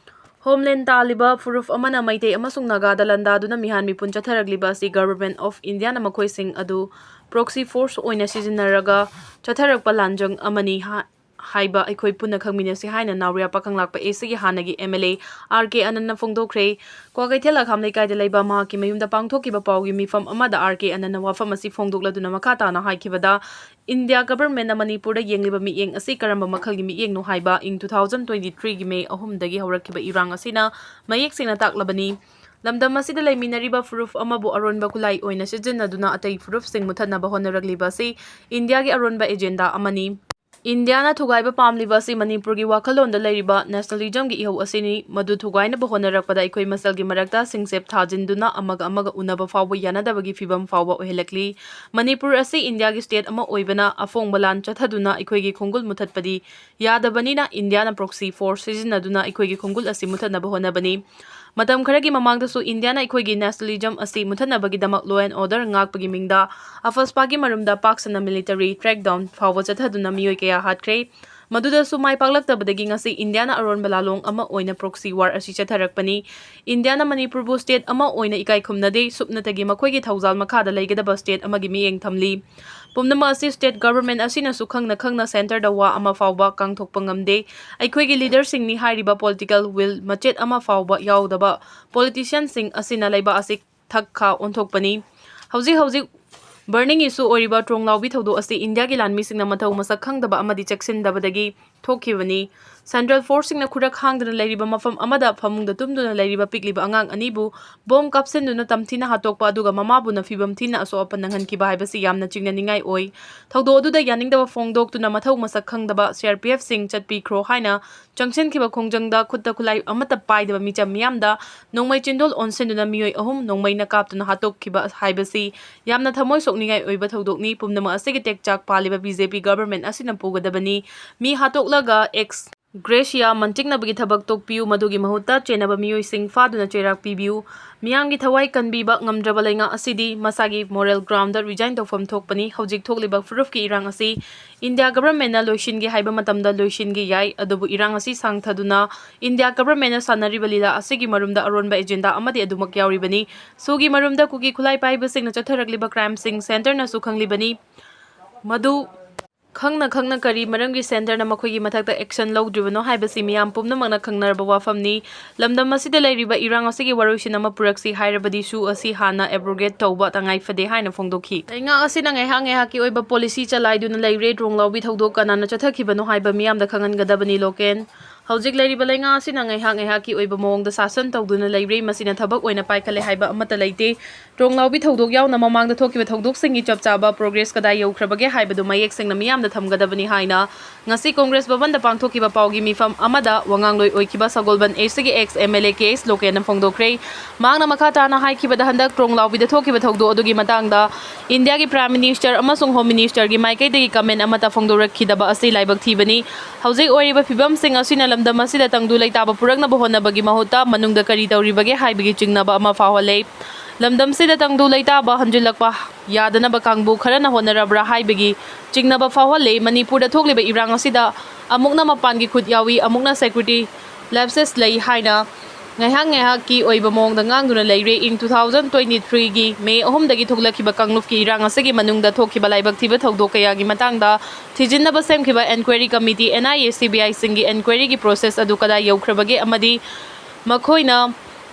ꯍꯣꯝꯂꯦꯟ ꯇꯥꯜꯂꯤꯕ ꯐꯨꯔꯨꯞ ꯑꯃꯅ ꯃꯩꯇꯩ ꯑꯃꯁꯨꯡ ꯅꯥꯒꯥꯗ ꯂꯥꯟꯗꯥꯗꯨꯅ ꯃꯤꯍꯥꯠ ꯃꯤꯄꯨꯟ ꯆꯠꯊꯔꯛꯂꯤꯕ ꯑꯁꯤ ꯒꯚꯔꯟꯃꯦꯟꯠ ꯑꯣꯐ ꯏꯟꯗꯤꯌꯥꯅ ꯃꯈꯣꯏꯁꯤꯡ ꯑꯗꯨ ꯄ꯭ꯔꯣꯛꯁꯤ ꯐꯣꯔꯁ ꯑꯣꯏꯅ ꯁꯤꯖꯤꯟꯅꯔꯒ ꯆꯠꯊꯔꯛꯄ ꯂꯥꯟꯖꯪ ꯑꯃꯅꯤ ꯍꯥ-, ꯍꯥꯏꯕ ꯑꯩꯈꯣꯏ ꯄꯨꯟꯅ ꯈꯪꯃꯤꯟꯅꯁꯤ ꯍꯥꯏꯅ ꯅꯥꯎꯔꯤꯌꯥ ꯄꯥꯈꯪꯂꯥꯛꯄ ꯑꯦꯁꯤꯒꯤ ꯍꯥꯟꯅꯒꯤ ꯑꯦꯝ ꯑꯦꯜ ꯑꯦ ꯑꯥꯔ ꯀꯦ ꯑꯅꯟꯅ ꯐꯣꯡꯗꯣꯛꯈ꯭ꯔꯦ꯫ ꯀ꯭ꯋꯥꯀꯩꯊꯦꯜ ꯑꯈꯥꯝ ꯂꯩꯀꯥꯏꯗ ꯂꯩꯕ ꯃꯍꯥꯛꯀꯤ ꯃꯌꯨꯝꯗ ꯄꯥꯡꯊꯣꯛꯈꯤꯕ ꯄꯥꯎꯒꯤ ꯃꯤꯐꯝ ꯑꯃꯗ ꯑꯥꯔ ꯀꯦ ꯑꯅꯟꯅ ꯋꯥꯐꯝ ꯑꯁꯤ ꯐꯣꯡꯗꯣꯛꯂꯗꯨꯅ ꯃꯈꯥ ꯇꯥꯅ ꯍꯥꯏꯈꯤꯕꯗ, ꯏꯟꯗꯤꯌꯥ ꯒꯚꯔꯟꯃꯦꯟꯠꯅ ꯃꯅꯤꯄꯨꯔꯗ ꯌꯦꯡꯂꯤꯕ ꯃꯤꯠꯌꯦꯡ ꯑꯁꯤ ꯀꯔꯝꯕ ꯃꯈꯜꯒꯤ ꯃꯤꯠꯌꯦꯡꯅꯣ ꯍꯥꯏꯕ ꯏꯪ ꯇꯨ ꯊꯥꯎꯖꯟ ꯇ꯭ꯋꯦꯟꯇꯤ ꯊ꯭ꯔꯤꯒꯤ ꯃꯦ ꯑꯍꯨꯝꯗꯒꯤ ꯍꯧꯔꯛꯈꯤꯕ ꯏꯔꯥꯡ ꯑꯁꯤꯅ ꯃꯌꯦꯛ ꯁꯦꯡꯅ ꯇꯥꯛꯂꯕꯅꯤ꯫ ꯂꯝꯗꯝ ꯑꯁꯤꯗ ꯂꯩꯃꯤꯟꯅꯔꯤꯕ ꯐꯨꯔꯨꯞ ꯑꯃꯕꯨ ꯑꯔꯣꯟꯕ ꯈꯨꯠꯂꯥꯏ ꯑꯣꯏꯅ ꯁꯤꯖꯤꯟꯅꯗꯨꯅ ꯑꯇꯩ ꯐꯨꯔꯨꯞꯁꯤꯡ ꯃꯨꯊꯠꯅꯕ ꯍꯣꯠꯅꯔꯛꯂꯤꯕ ꯑꯁꯤ ꯏꯟꯗꯤꯌꯥꯒꯤ ꯑꯔꯣꯟꯕ ꯑꯦꯖꯦꯟꯗꯥ ꯑꯃꯅꯤ꯫ ꯏꯟꯗꯤꯌꯥꯅ ꯊꯨꯒꯥꯏꯕ ꯄꯥꯝꯂꯤꯕ ꯑꯁꯤ ꯃꯅꯤꯄꯨꯔꯒꯤ ꯋꯥꯈꯜꯂꯣꯟꯗ ꯂꯩꯔꯤꯕ ꯅꯦꯁꯅꯦꯂꯤꯖꯝꯒꯤ ꯏꯍꯧ ꯑꯁꯤꯅꯤ꯫ ꯃꯗꯨ ꯊꯨꯒꯥꯏꯅꯕ ꯍꯣꯠꯅꯔꯛꯄꯗ ꯑꯩꯈꯣꯏ ꯃꯁꯦꯜꯒꯤ ꯃꯔꯛꯇ ꯁꯤꯡꯆꯦꯞ ꯊꯥꯖꯤꯟꯗꯨꯅ ꯑꯃꯒ ꯑꯃꯒ ꯎꯅꯕ ꯐꯥꯎꯕ ꯌꯥꯅꯗꯕꯒꯤ ꯐꯤꯚꯝ ꯐꯥꯎꯕ ꯑꯣꯏꯍꯜꯂꯛꯂꯤ꯫ ꯃꯅꯤꯄꯨꯔ ꯑꯁꯤ ꯏꯟꯗꯤꯌꯥꯒꯤ ꯁ꯭ꯇꯦꯠ ꯑꯃ ꯑꯣꯏꯕꯅ ꯑꯐꯣꯡꯕ ꯂꯥꯟ ꯆꯠꯊꯗꯨꯅ ꯑꯩꯈꯣꯏꯒꯤ ꯈꯣꯡꯒꯨꯜ ꯃꯨꯊꯠꯄꯗꯤ ꯌꯥꯗꯕꯅꯤꯅ ꯏꯟꯗꯤꯌꯥꯅ ꯄ꯭ꯔꯣꯛꯁꯤ ꯐꯣꯔꯁ ꯁꯤꯖꯤꯟꯅꯗꯨꯅ ꯑꯩꯈꯣꯏꯒꯤ ꯈꯣꯡꯒꯨꯜ ꯑꯁꯤ ꯃꯨꯊꯠꯅꯕ ꯍꯣꯠꯅꯕꯅꯤ꯫ ꯃꯇꯝ ꯈꯔꯒꯤ ꯃꯃꯥꯡꯗꯁꯨ ꯏꯟꯗꯤꯌꯥꯅ ꯑꯩꯈꯣꯏꯒꯤ ꯅꯦꯁꯅꯦꯂꯤꯖꯝ ꯑꯁꯤ ꯃꯨꯊꯠꯅꯕꯒꯤꯗꯃꯛ law and order ꯉꯥꯛꯄꯒꯤ ꯃꯤꯡꯗ ꯑꯐꯁꯄꯥꯒꯤ ꯃꯔꯨꯝꯗ ꯄꯥꯛ ꯁꯟꯅ military crackdown ꯐꯥꯎꯕ ꯆꯠꯊꯗꯨꯅ ꯃꯤꯑꯣꯏ ꯀꯌꯥ ꯍꯥꯠꯈ꯭ꯔꯦ꯫ ꯃꯗꯨꯗꯁꯨ ꯃꯥꯏ ꯄꯥꯛꯂꯛꯇꯕꯗꯒꯤ ꯉꯁꯤ ꯏꯟꯗꯤꯌꯥꯅ ꯑꯔꯣꯟꯕ ꯂꯥꯂꯣꯡ ꯑꯃ ꯑꯣꯏꯅ ꯄ꯭ꯔꯣꯛꯁꯤ ꯋꯥꯔ ꯑꯁꯤ ꯆꯠꯊꯔꯛꯄꯅꯤ꯫ ꯏꯟꯗꯤꯌꯥꯅ ꯃꯅꯤꯄꯨꯔꯕꯨ ꯁ꯭ꯇꯦꯠ ꯑꯃ ꯑꯣꯏꯅ ꯏꯀꯥꯏ ꯈꯨꯝꯅꯗꯦ, ꯁꯨꯞꯅꯇꯒꯤ ꯃꯈꯣꯏꯒꯤ ꯊꯧꯖꯥꯜ ꯃꯈꯥꯗ ꯂꯩꯒꯗꯕ ꯁ꯭ꯇꯦꯠ ꯑꯃꯒꯤ ꯃꯤꯠꯌꯦꯡ ꯊꯝꯂꯤ꯫ ꯄꯨꯝꯅꯃꯛ ꯑꯁꯤ ꯁ꯭ꯇꯦꯠ ꯒꯚꯔꯟꯃꯦꯟꯠ ꯑꯁꯤꯅꯁꯨ ꯈꯪꯅ ꯈꯪꯅ ꯁꯦꯟꯇꯔꯗ ꯋꯥ ꯑꯃ ꯐꯥꯎꯕ ꯀꯥꯡꯊꯣꯛꯄ ꯉꯝꯗꯦ꯫ ꯑꯩꯈꯣꯏꯒꯤ ꯂꯤꯗꯔꯁꯤꯡꯅꯤ ꯍꯥꯏꯔꯤꯕ ꯄꯣꯂꯤꯇꯤꯀꯦꯜ ꯋꯤꯜ ꯃꯆꯦꯠ ꯑꯃ ꯐꯥꯎꯕ ꯌꯥꯎꯗꯕ ꯄꯣꯂꯤꯇꯤꯁꯤꯌꯟꯁꯤꯡ ꯑꯁꯤꯅ ꯂꯩꯕꯥꯛ ꯑꯁꯤ ꯊꯛ ꯈꯥ ꯑꯣꯟꯊꯣꯛꯄꯅꯤ꯫ ꯍꯧꯖꯤꯛ ꯍꯧꯖꯤꯛ ꯕꯔꯅꯤꯡ ꯏꯁꯨ ꯑꯣꯏꯔꯤꯕ ꯇ꯭ꯔꯣꯡꯂꯥꯎꯕꯤ ꯊꯧꯗꯣꯛ ꯑꯁꯤ ꯏꯟꯗꯤꯌꯥꯒꯤ ꯂꯥꯟꯃꯤꯁꯤꯡꯅ ꯃꯊꯧ ꯃꯁꯛ ꯈꯪꯗꯕ ꯑꯃꯗꯤ ꯆꯦꯛꯁꯤꯟꯗꯕꯗꯒꯤ ꯊꯣꯛꯈꯤꯕꯅꯤ꯫ ꯁꯦꯟꯇ꯭ꯔꯦꯜ ꯐꯣꯔꯁꯁꯤꯡꯅ ꯈꯨꯔꯛ ꯍꯥꯡꯗꯅ ꯂꯩꯔꯤꯕ ꯃꯐꯝ ꯑꯃꯗ ꯐꯃꯨꯡꯗ ꯇꯨꯝꯗꯨꯅ ꯂꯩꯔꯤꯕ ꯄꯤꯛꯂꯤꯕ ꯑꯉꯥꯡ ꯑꯅꯤꯕꯨ ꯕꯣꯝ ꯀꯥꯞꯁꯤꯟꯗꯨꯅ ꯇꯝꯊꯤꯅ ꯍꯥꯠꯇꯣꯛꯄ ꯑꯗꯨꯒ ꯃꯃꯥꯕꯨꯅ ꯐꯤꯕꯝ ꯊꯤꯅ ꯑꯁꯣꯛ ꯑꯄꯟ ꯅꯪꯍꯟꯈꯤꯕ ꯍꯥꯏꯕꯁꯤ ꯌꯥꯝꯅ ꯆꯤꯡꯅꯅꯤꯡꯉꯥꯏ ꯑꯣꯏ꯫ ꯊꯧꯗꯣꯛ ꯑꯗꯨꯗ ꯌꯥꯅꯤꯡꯗꯕ ꯐꯣꯡꯗꯣꯛꯇꯨꯅ ꯃꯊꯧ ꯃꯁꯛ ꯈꯪꯗꯕ ꯁꯤ ꯑꯥꯔ ꯄꯤ ꯑꯦꯐꯁꯤꯡ ꯆꯠꯄꯤꯈ꯭ꯔꯣ ꯍꯥꯏꯅ ꯆꯪꯁꯤꯟꯈꯤꯕ ꯈꯣꯡꯖꯪꯗ ꯈꯨꯠꯇ ꯈꯨꯠꯂꯥꯏ ꯑꯃꯠꯇ ꯄꯥꯏꯗꯕ ꯃꯤꯆꯝ ꯃꯤꯌꯥꯝꯗ ꯅꯣꯡꯃꯩ ꯆꯤꯟꯗꯣꯜ ꯑꯣꯟꯁꯤꯟꯗꯨꯅ ꯃꯤꯑꯣꯏ ꯑꯍꯨꯝ ꯅꯣꯡꯃꯩꯅ ꯀꯥꯞꯇꯨꯅ ꯍꯥꯠꯇꯣꯛꯈꯤꯕ ꯍꯥꯏꯕꯁꯤ ꯌꯥꯝꯅ ꯊꯃꯣꯏ ꯁꯣꯛꯅꯤꯡꯉꯥꯏ ꯑꯣꯏꯕ ꯊꯧꯗꯣꯛꯅꯤ꯫ ꯄꯨꯝꯅꯃꯛ ꯑꯁꯤꯒꯤ ꯇꯦꯛꯆꯥꯛ ꯄꯥꯜꯂꯤꯕ ꯕꯤ ꯖꯦ ꯄꯤ ꯒꯚꯔꯟꯃꯦꯟꯠ ꯑꯁꯤꯅ ꯄꯨꯒꯗꯕꯅꯤ꯫ ꯃꯤ ꯍꯥꯠꯇꯣꯛꯂꯒ ꯑꯦꯛꯁ ꯒ꯭ꯔꯦꯁꯤꯌꯥ ꯃꯟꯇꯤꯛꯅꯕꯒꯤ ꯊꯕꯛ ꯇꯣꯛꯄꯤꯌꯨ, ꯃꯗꯨꯒꯤ ꯃꯍꯨꯠꯇ ꯆꯦꯟꯅꯕ ꯃꯤꯑꯣꯏꯁꯤꯡ ꯐꯥꯗꯨꯅ ꯆꯩꯔꯥꯛ ꯄꯤꯕꯤꯌꯨ꯫ ꯃꯤꯌꯥꯝꯒꯤ ꯊꯋꯥꯏ ꯀꯟꯕꯤꯕ ꯉꯝꯗ꯭ꯔꯕ ꯂꯩꯉꯥꯛ ꯑꯁꯤꯗꯤ ꯃꯁꯥꯒꯤ moral groundꯗ resign ꯇꯧꯐꯝ ꯊꯣꯛꯄꯅꯤ꯫ ꯍꯧꯖꯤꯛ ꯊꯣꯛꯂꯤꯕ ꯐꯨꯔꯨꯞꯀꯤ ꯏꯔꯥꯡ ꯑꯁꯤ ꯏꯟꯗꯤꯌꯥ ꯒꯚꯔꯟꯃꯦꯟꯠꯅ ꯂꯣꯏꯁꯤꯟꯒꯦ ꯍꯥꯏꯕ ꯃꯇꯝꯗ ꯂꯣꯏꯁꯤꯟꯒꯦ ꯌꯥꯏ, ꯑꯗꯨꯕꯨ ꯏꯔꯥꯡ ꯑꯁꯤ ꯁꯥꯡꯊꯗꯨꯅ ꯏꯟꯗꯤꯌꯥ ꯒꯚꯔꯟꯃꯦꯟꯠꯅ ꯁꯥꯟꯅꯔꯤꯕ ꯂꯤꯂꯥ ꯑꯁꯤꯒꯤ ꯃꯔꯨꯝꯗ ꯑꯔꯣꯟꯕ ꯑꯦꯖꯦꯟꯗꯥ ꯑꯃꯗꯤ ꯑꯗꯨꯃꯛ ꯌꯥꯎꯔꯤꯕꯅꯤ꯫ ꯁꯨꯒꯤ ꯃꯔꯨꯝꯗ ꯀꯨꯀꯤ ꯈꯨꯠꯂꯥꯏ ꯄꯥꯏꯕꯁꯤꯡꯅ ꯆꯠꯊꯔꯛꯂꯤꯕ crimeꯁꯤꯡ ꯁꯦꯟꯇꯔꯅꯁꯨ ꯈꯪꯂꯤꯕꯅꯤ꯫ ꯃꯗꯨ ꯈꯪꯅ ꯈꯪꯅ ꯀꯔꯤ ꯃꯔꯝꯒꯤ ꯁꯦꯟꯇꯔꯅ ꯃꯈꯣꯏꯒꯤ ꯃꯊꯛꯇ action ꯂꯧꯗ꯭ꯔꯤꯕꯅꯣ ꯍꯥꯏꯕꯁꯤ ꯃꯤꯌꯥꯝ ꯄꯨꯝꯅꯃꯛꯅ ꯈꯪꯅꯔꯕ ꯋꯥꯐꯝꯅꯤ꯫ ꯂꯝꯗꯝ ꯑꯁꯤꯗ ꯂꯩꯔꯤꯕ ꯏꯔꯥꯡ ꯑꯁꯤꯒꯤ ꯋꯥꯔꯣꯏꯁꯤꯟ ꯑꯃ ꯄꯨꯔꯛꯁꯤ ꯍꯥꯏꯔꯕꯗꯤ ꯁꯨ ꯑꯁꯤ ꯍꯥꯟꯅ abrogate ꯇꯧꯕ ꯇꯉꯥꯏ ꯐꯗꯦ ꯍꯥꯏꯅ ꯐꯣꯡꯗꯣꯛꯈꯤ꯫ ꯂꯩꯉꯥꯛ ꯑꯁꯤꯅ ꯉꯥꯏꯍꯥꯛ ꯉꯥꯏꯍꯥꯛꯀꯤ ꯑꯣꯏꯕ policy ꯆꯂꯥꯏꯗꯨꯅ ꯂꯩꯔꯦ꯫ ꯇ꯭ꯔꯣꯡꯂꯥꯎꯕꯤ ꯊꯧꯗꯣꯛ ꯀꯅꯥꯅ ꯆꯠꯊꯈꯤꯕꯅꯣ ꯍꯥꯏꯕ ꯃꯤꯌꯥꯝꯗ ꯈꯪꯍꯟꯒꯗꯕꯅꯤ꯫ ꯂꯣꯀꯦꯟ ꯍꯧꯖꯤꯛ ꯂꯩꯔꯤꯕ ꯂꯩꯉꯥꯛ ꯑꯁꯤꯅ ꯉꯥꯏꯍꯥꯛ ꯉꯥꯏꯍꯥꯛꯀꯤ ꯑꯣꯏꯕ ꯃꯑꯣꯡꯗ ꯁꯥꯁꯟ ꯇꯧꯗꯨꯅ ꯂꯩꯔꯦ꯫ ꯃꯁꯤꯅ ꯊꯕꯛ ꯑꯣꯏꯅ ꯄꯥꯏꯈꯠꯂꯦ ꯍꯥꯏꯕ ꯑꯃꯠꯇ ꯂꯩꯇꯦ꯫ ꯇ꯭ꯔꯣꯡꯂꯥꯎꯕꯤ ꯊꯧꯗꯣꯛ ꯌꯥꯎꯅ ꯃꯃꯥꯡꯗ ꯊꯣꯛꯈꯤꯕ ꯊꯧꯗꯣꯛꯁꯤꯡꯒꯤ ꯆꯞ ꯆꯥꯕ ꯄ꯭ꯔꯣꯒ꯭ꯔꯦꯁ ꯀꯗꯥꯏ ꯌꯧꯈ꯭ꯔꯕꯒꯦ ꯍꯥꯏꯕꯗꯨ ꯃꯌꯦꯛ ꯁꯦꯡꯅ ꯃꯤꯌꯥꯝꯗ ꯊꯝꯒꯗꯕꯅꯤ ꯍꯥꯏꯅ ꯉꯁꯤ ꯀꯣꯡꯒ꯭ꯔꯦꯁ ꯚꯕꯟꯗ ꯄꯥꯡꯊꯣꯛꯈꯤꯕ ꯄꯥꯎꯒꯤ ꯃꯤꯐꯝ ꯑꯃꯗ ꯋꯥꯉꯥꯡꯂꯣꯏ ꯑꯣꯏꯈꯤꯕ ꯁꯒꯣꯜꯕꯟ ꯑꯦꯁ ꯁꯤꯒꯤ ex M L A K S ꯂꯣꯀꯦꯟꯅ ꯐꯣꯡꯗꯣꯛꯈ꯭ꯔꯦ꯫ ꯃꯍꯥꯛꯅ ꯃꯈꯥ ꯇꯥꯅ ꯍꯥꯏꯈꯤꯕꯗ, ꯍꯟꯗꯛ ꯇ꯭ꯔꯣꯡꯂꯥꯎꯕꯤꯗ ꯊꯣꯛꯈꯤꯕ ꯊꯧꯗꯣꯛ ꯑꯗꯨꯒꯤ ꯃꯇꯥꯡꯗ ꯏꯟꯗꯤꯌꯥꯒꯤ ꯄ꯭ꯔꯥꯏꯝ ꯃꯤꯅꯤꯁꯇꯔ ꯑꯃꯁꯨꯡ ꯍꯣꯝ ꯃꯤꯅꯤꯁꯇꯔꯒꯤ ꯃꯥꯏꯀꯩꯗꯒꯤ ꯀꯃꯦꯟ ꯑꯃꯠꯇ ꯐꯣꯡꯗꯣꯔꯛꯈꯤꯗꯕ ꯑꯁꯤ ꯂꯥꯏꯕꯛ ꯊꯤꯕꯅꯤ꯫ ꯍꯧꯖꯤꯛ ꯑꯣꯏꯔꯤꯕ ꯐꯤꯕꯝꯁꯤꯡ ꯑꯁꯤꯅ ꯂꯝꯗꯝ ꯑꯁꯤꯗ ꯇꯪꯗꯨ ꯂꯩꯇꯥꯕ ꯄꯨꯔꯛꯅꯕ ꯍꯣꯠꯅꯕꯒꯤ ꯃꯍꯨꯠꯇ ꯃꯅꯨꯡꯗ ꯀꯔꯤ ꯇꯧꯔꯤꯕꯒꯦ ꯍꯥꯏꯕꯒꯤ ꯆꯤꯡꯅꯕ ꯑꯃ ꯐꯥꯎꯍꯜꯂꯦ꯫ ꯂꯝꯗꯝꯁꯤꯗ ꯇꯪꯗꯨ ꯂꯩꯇꯥꯕ ꯍꯟꯖꯤꯜꯂꯛꯄ ꯌꯥꯗꯅꯕ ꯀꯥꯡꯕꯨ ꯈꯔꯅ ꯍꯣꯠꯅꯔꯕ꯭ꯔꯥ ꯍꯥꯏꯕꯒꯤ ꯆꯤꯡꯅꯕ ꯐꯥꯎꯍꯜꯂꯦ꯫ ꯃꯅꯤꯄꯨꯔꯗ ꯊꯣꯛꯂꯤꯕ ꯏꯔꯥꯡ ꯑꯁꯤꯗ ꯑꯃꯨꯛꯅ ꯃꯄꯥꯟꯒꯤ ꯈꯨꯠ ꯌꯥꯎꯏ, ꯑꯃꯨꯛꯅ ꯁꯦꯀ꯭ꯌꯨꯔꯤꯇꯤ ꯂꯦꯞꯁꯦꯁ ꯂꯩ ꯍꯥꯏꯅ ꯉꯥꯏꯍꯥꯛ ꯉꯥꯏꯍꯥꯛꯀꯤ ꯑꯣꯏꯕ ꯃꯑꯣꯡꯗ ꯉꯥꯡꯗꯨꯅ ꯂꯩꯔꯦ꯫ ꯏꯪ two thousand twenty threeꯒꯤ ꯃꯦ ꯑꯍꯨꯝꯗꯒꯤ ꯊꯣꯛꯂꯛꯈꯤꯕ ꯀꯥꯡꯂꯨꯞꯀꯤ ꯏꯔꯥꯡ ꯑꯁꯤꯒꯤ ꯃꯅꯨꯡꯗ ꯊꯣꯛꯈꯤꯕ ꯂꯥꯏꯕꯛ ꯊꯤꯕ ꯊꯧꯗꯣꯛ ꯀꯌꯥꯒꯤ ꯃꯇꯥꯡꯗ ꯊꯤꯖꯤꯟꯅꯕ ꯁꯦꯝꯈꯤꯕ enquiry committee, N I A, C B ꯑꯥꯏꯁꯤꯡꯒꯤ ꯑꯦꯟꯀ꯭ꯋꯥꯏꯔꯤꯒꯤ process ꯑꯗꯨ ꯀꯗꯥꯏ ꯌꯧꯈ꯭ꯔꯕꯒꯦ ꯑꯃꯗꯤ ꯃꯈꯣꯏꯅ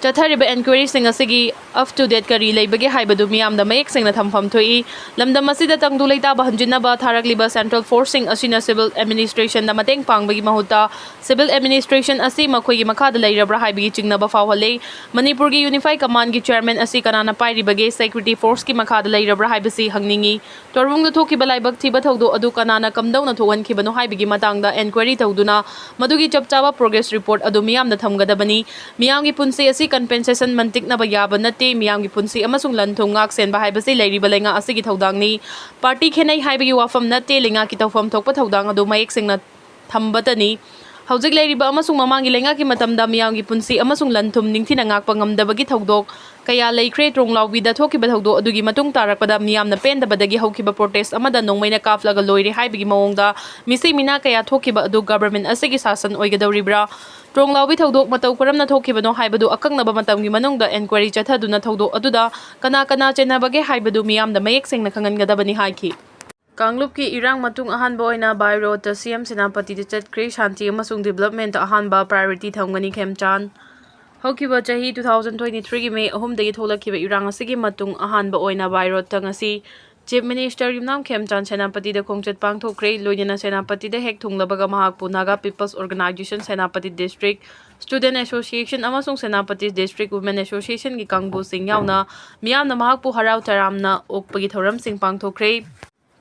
ꯆꯠꯊꯔꯤꯕ ꯑꯦꯟꯀ꯭ꯋꯥꯏꯔꯤꯁꯤꯡ ꯑꯁꯤꯒꯤ ꯑꯞ ꯇꯨ ꯗꯦꯠ ꯀꯔꯤ ꯂꯩꯕꯒꯦ ꯍꯥꯏꯕꯗꯨ ꯃꯤꯌꯥꯝꯗ ꯃꯌꯦꯛ ꯁꯦꯡꯅ ꯊꯝꯐꯝ ꯊꯣꯛꯏ꯫ ꯂꯝꯗꯝ ꯑꯁꯤꯗ ꯇꯪꯗꯨ ꯂꯩꯇꯥꯕ ꯍꯟꯖꯤꯟꯅꯕ ꯊꯥꯔꯛꯂꯤꯕ ꯁꯦꯟꯇ꯭ꯔꯦꯜ ꯐꯣꯔꯁꯁꯤꯡ ꯑꯁꯤꯅ ꯁꯤꯚꯤꯜ ꯑꯦꯗꯃꯤꯅꯤꯁꯇ꯭ꯔꯦꯁꯟꯗ ꯃꯇꯦꯡ ꯄꯥꯡꯕꯒꯤ ꯃꯍꯨꯠꯇ ꯁꯤꯚꯤꯜ ꯑꯦꯗꯃꯤꯅꯤꯁꯇ꯭ꯔꯦꯁꯟ ꯑꯁꯤ ꯃꯈꯣꯏꯒꯤ ꯃꯈꯥꯗ ꯂꯩꯔꯕ꯭ꯔꯥ ꯍꯥꯏꯕꯒꯤ ꯆꯤꯡꯅꯕ ꯐꯥꯎꯍꯜꯂꯦ꯫ ꯃꯅꯤꯄꯨꯔꯒꯤ ꯌꯨꯅꯤꯐꯥꯏ ꯀꯃꯥꯟꯒꯤ ꯆꯤꯌꯔꯃꯦꯟ ꯑꯁꯤ ꯀꯅꯥꯅ ꯄꯥꯏꯔꯤꯕꯒꯦ? ꯁꯦꯀ꯭ꯌꯨꯔꯤꯇꯤ ꯐꯣꯔꯁꯀꯤ ꯃꯈꯥꯗ ꯂꯩꯔꯕ꯭ꯔꯥ ꯍꯥꯏꯕꯁꯤ ꯍꯪꯅꯤꯡꯏ꯫ ꯇꯣꯔꯕꯨꯡꯗ ꯊꯣꯛꯈꯤꯕ ꯂꯥꯏꯕꯛ ꯊꯤꯕ ꯊꯧꯗꯣꯛ ꯑꯗꯨ ꯀꯅꯥꯅ ꯀꯝꯗꯧꯅ ꯊꯣꯛꯍꯟꯈꯤꯕꯅꯣ ꯍꯥꯏꯕꯒꯤ ꯃꯇꯥꯡꯗ ꯑꯦꯟꯀ꯭ꯋꯥꯏꯔꯤ ꯇꯧꯗꯨꯅ ꯃꯗꯨꯒꯤ ꯆꯞ ꯆꯥꯕ ꯄ꯭ꯔꯣꯒ꯭ꯔꯦꯁ ꯔꯤꯄꯣꯔꯠ ꯑꯗꯨ ꯃꯤꯌꯥꯝꯗ ꯊꯝꯒꯗꯕꯅꯤ꯫ ꯃꯤꯌꯥꯝꯒꯤ ꯄꯨꯟꯁꯤ ꯑꯁꯤ ꯀꯝꯄꯦꯟꯁꯦꯁꯟ ꯃꯟꯇꯤꯛꯅꯕ ꯌꯥꯕ ꯅꯠꯇꯦ꯫ ꯃꯤꯌꯥꯝꯒꯤ ꯄꯨꯟꯁꯤ ꯑꯃꯁꯨꯡ ꯂꯟ ꯊꯨꯝ ꯉꯥꯛ ꯁꯦꯟꯕ ꯍꯥꯏꯕꯁꯤ ꯂꯩꯔꯤꯕ ꯂꯩꯉꯥꯛ ꯑꯁꯤꯒꯤ ꯊꯧꯗꯥꯡꯅꯤ꯫ ꯄꯥꯔꯇꯤ ꯈꯦꯠꯅꯩ ꯍꯥꯏꯕꯒꯤ ꯋꯥꯐꯝ ꯅꯠꯇꯦ꯫ ꯂꯩꯉꯥꯛꯀꯤ ꯇꯧꯐꯝ ꯊꯣꯛꯄ ꯊꯧꯗꯥꯡ ꯑꯗꯨ ꯃꯌꯦꯛ ꯁꯦꯡꯅ ꯊꯝꯕꯇꯅꯤ꯫ ꯍꯧꯖꯤꯛ ꯂꯩꯔꯤꯕ ꯑꯃꯁꯨꯡ ꯃꯃꯥꯡꯒꯤ ꯂꯩꯉꯥꯛꯀꯤ ꯃꯇꯝꯗ ꯃꯤꯌꯥꯝꯒꯤ ꯄꯨꯟꯁꯤ ꯑꯃꯁꯨꯡ ꯂꯟ ꯊꯨꯝ ꯅꯤꯡꯊꯤꯅ ꯉꯥꯛꯄ ꯉꯝꯗꯕꯒꯤ ꯊꯧꯗꯣꯛ ꯀꯌꯥ ꯂꯩꯈ꯭ꯔꯦ꯫ ꯇ꯭ꯔꯣꯡꯂꯥꯎꯕꯤꯗ ꯊꯣꯛꯈꯤꯕ ꯊꯧꯗꯣꯛ ꯑꯗꯨꯒꯤ ꯃꯇꯨꯡ ꯇꯥꯔꯛꯄꯗ ꯃꯤꯌꯥꯝꯅ ꯄꯦꯟꯗꯕꯗꯒꯤ ꯍꯧꯈꯤꯕ ꯄ꯭ꯔꯣꯇꯦꯁ ꯑꯃꯗ ꯅꯣꯡꯃꯩꯅ ꯀꯥꯞꯂꯒ ꯂꯣꯏꯔꯦ ꯍꯥꯏꯕꯒꯤ ꯃꯑꯣꯡꯗ ꯃꯤꯁꯤ ꯃꯤꯅꯥ ꯀꯌꯥ ꯊꯣꯛꯈꯤꯕ ꯑꯗꯨ ꯒꯚꯔꯟꯃꯦꯟꯠ ꯑꯁꯤꯒꯤ ꯁꯥꯁꯟ ꯑꯣꯏꯒꯗꯧꯔꯤꯕ꯭ꯔꯥ? ꯇ꯭ꯔꯣꯡꯂꯥꯎꯕꯤ ꯊꯧꯗꯣꯛ ꯃꯇꯧ ꯀꯔꯝꯅ ꯊꯣꯛꯈꯤꯕꯅꯣ ꯍꯥꯏꯕꯗꯨ ꯑꯀꯛꯅꯕ ꯃꯇꯝꯒꯤ ꯃꯅꯨꯡꯗ ꯑꯦꯟꯀ꯭ꯋꯥꯏꯔꯤ ꯆꯠꯊꯗꯨꯅ ꯊꯧꯗꯣꯛ ꯑꯗꯨꯗ ꯀꯅꯥ ꯀꯅꯥ ꯆꯦꯟꯅꯕꯒꯦ ꯍꯥꯏꯕꯗꯨ ꯃꯤꯌꯥꯝꯗ ꯃꯌꯦꯛ ꯁꯦꯡꯅ ꯈꯪꯍꯟꯒꯗꯕꯅꯤ ꯍꯥꯏꯈꯤ꯫ ꯀꯥꯡꯂꯨꯞꯀꯤ ꯏꯔꯥꯡ ꯃꯇꯨꯡ ꯑꯍꯥꯟꯕ ꯑꯣꯏꯅ by roadꯇ ꯁꯤ ꯑꯦꯝ ꯁꯦꯅꯥꯄꯇꯤꯗ ꯆꯠꯈ꯭ꯔꯦ꯫ ꯁꯥꯟꯇꯤ ꯑꯃꯁꯨꯡ ꯗꯤꯕ꯭ꯂꯞꯃꯦꯟꯠꯇ ꯑꯍꯥꯟꯕ ꯄ꯭ꯔꯥꯏꯑꯣꯔꯤꯇꯤ ꯊꯝꯒꯅꯤ ꯈꯦꯝꯆꯥꯟ꯫ ꯍꯧꯈꯤꯕ ꯆꯍꯤ two thousand twenty threeꯒꯤ ꯃꯦ ꯑꯍꯨꯝꯗꯒꯤ ꯊꯣꯛꯂꯛꯈꯤꯕ ꯏꯔꯥꯡ ꯑꯁꯤꯒꯤ ꯃꯇꯨꯡ ꯑꯍꯥꯟꯕ ꯑꯣꯏꯅ by roadꯇ ꯉꯁꯤ Chief Minister ꯌꯨꯝꯅꯥꯝ ꯈꯦꯝꯆꯥꯟ ꯁꯦꯅꯥꯄꯇꯤꯗ ꯈꯣꯡꯆꯠ ꯄꯥꯡꯊꯣꯛꯈ꯭ꯔꯦ꯫ ꯂꯣꯏꯅꯅ ꯁꯦꯅꯥꯄꯇꯤꯗ ꯍꯦꯛ ꯊꯨꯡꯂꯕꯒ ꯃꯍꯥꯛꯄꯨ Naga People's Organization Senapati District, Student Association ꯑꯃꯁꯨꯡ Senapati District Women Associationꯒꯤ ꯀꯥꯡꯕꯨꯁꯤꯡ ꯌꯥꯎꯅ ꯃꯤꯌꯥꯝꯅ ꯃꯍꯥꯛꯄꯨ ꯍꯔꯥꯎ ꯇꯔꯥꯝꯅ ꯑꯣꯛꯄꯒꯤ ꯊꯧꯔꯝꯁꯤꯡ ꯄꯥꯡꯊꯣꯛꯈ꯭ꯔꯦ꯫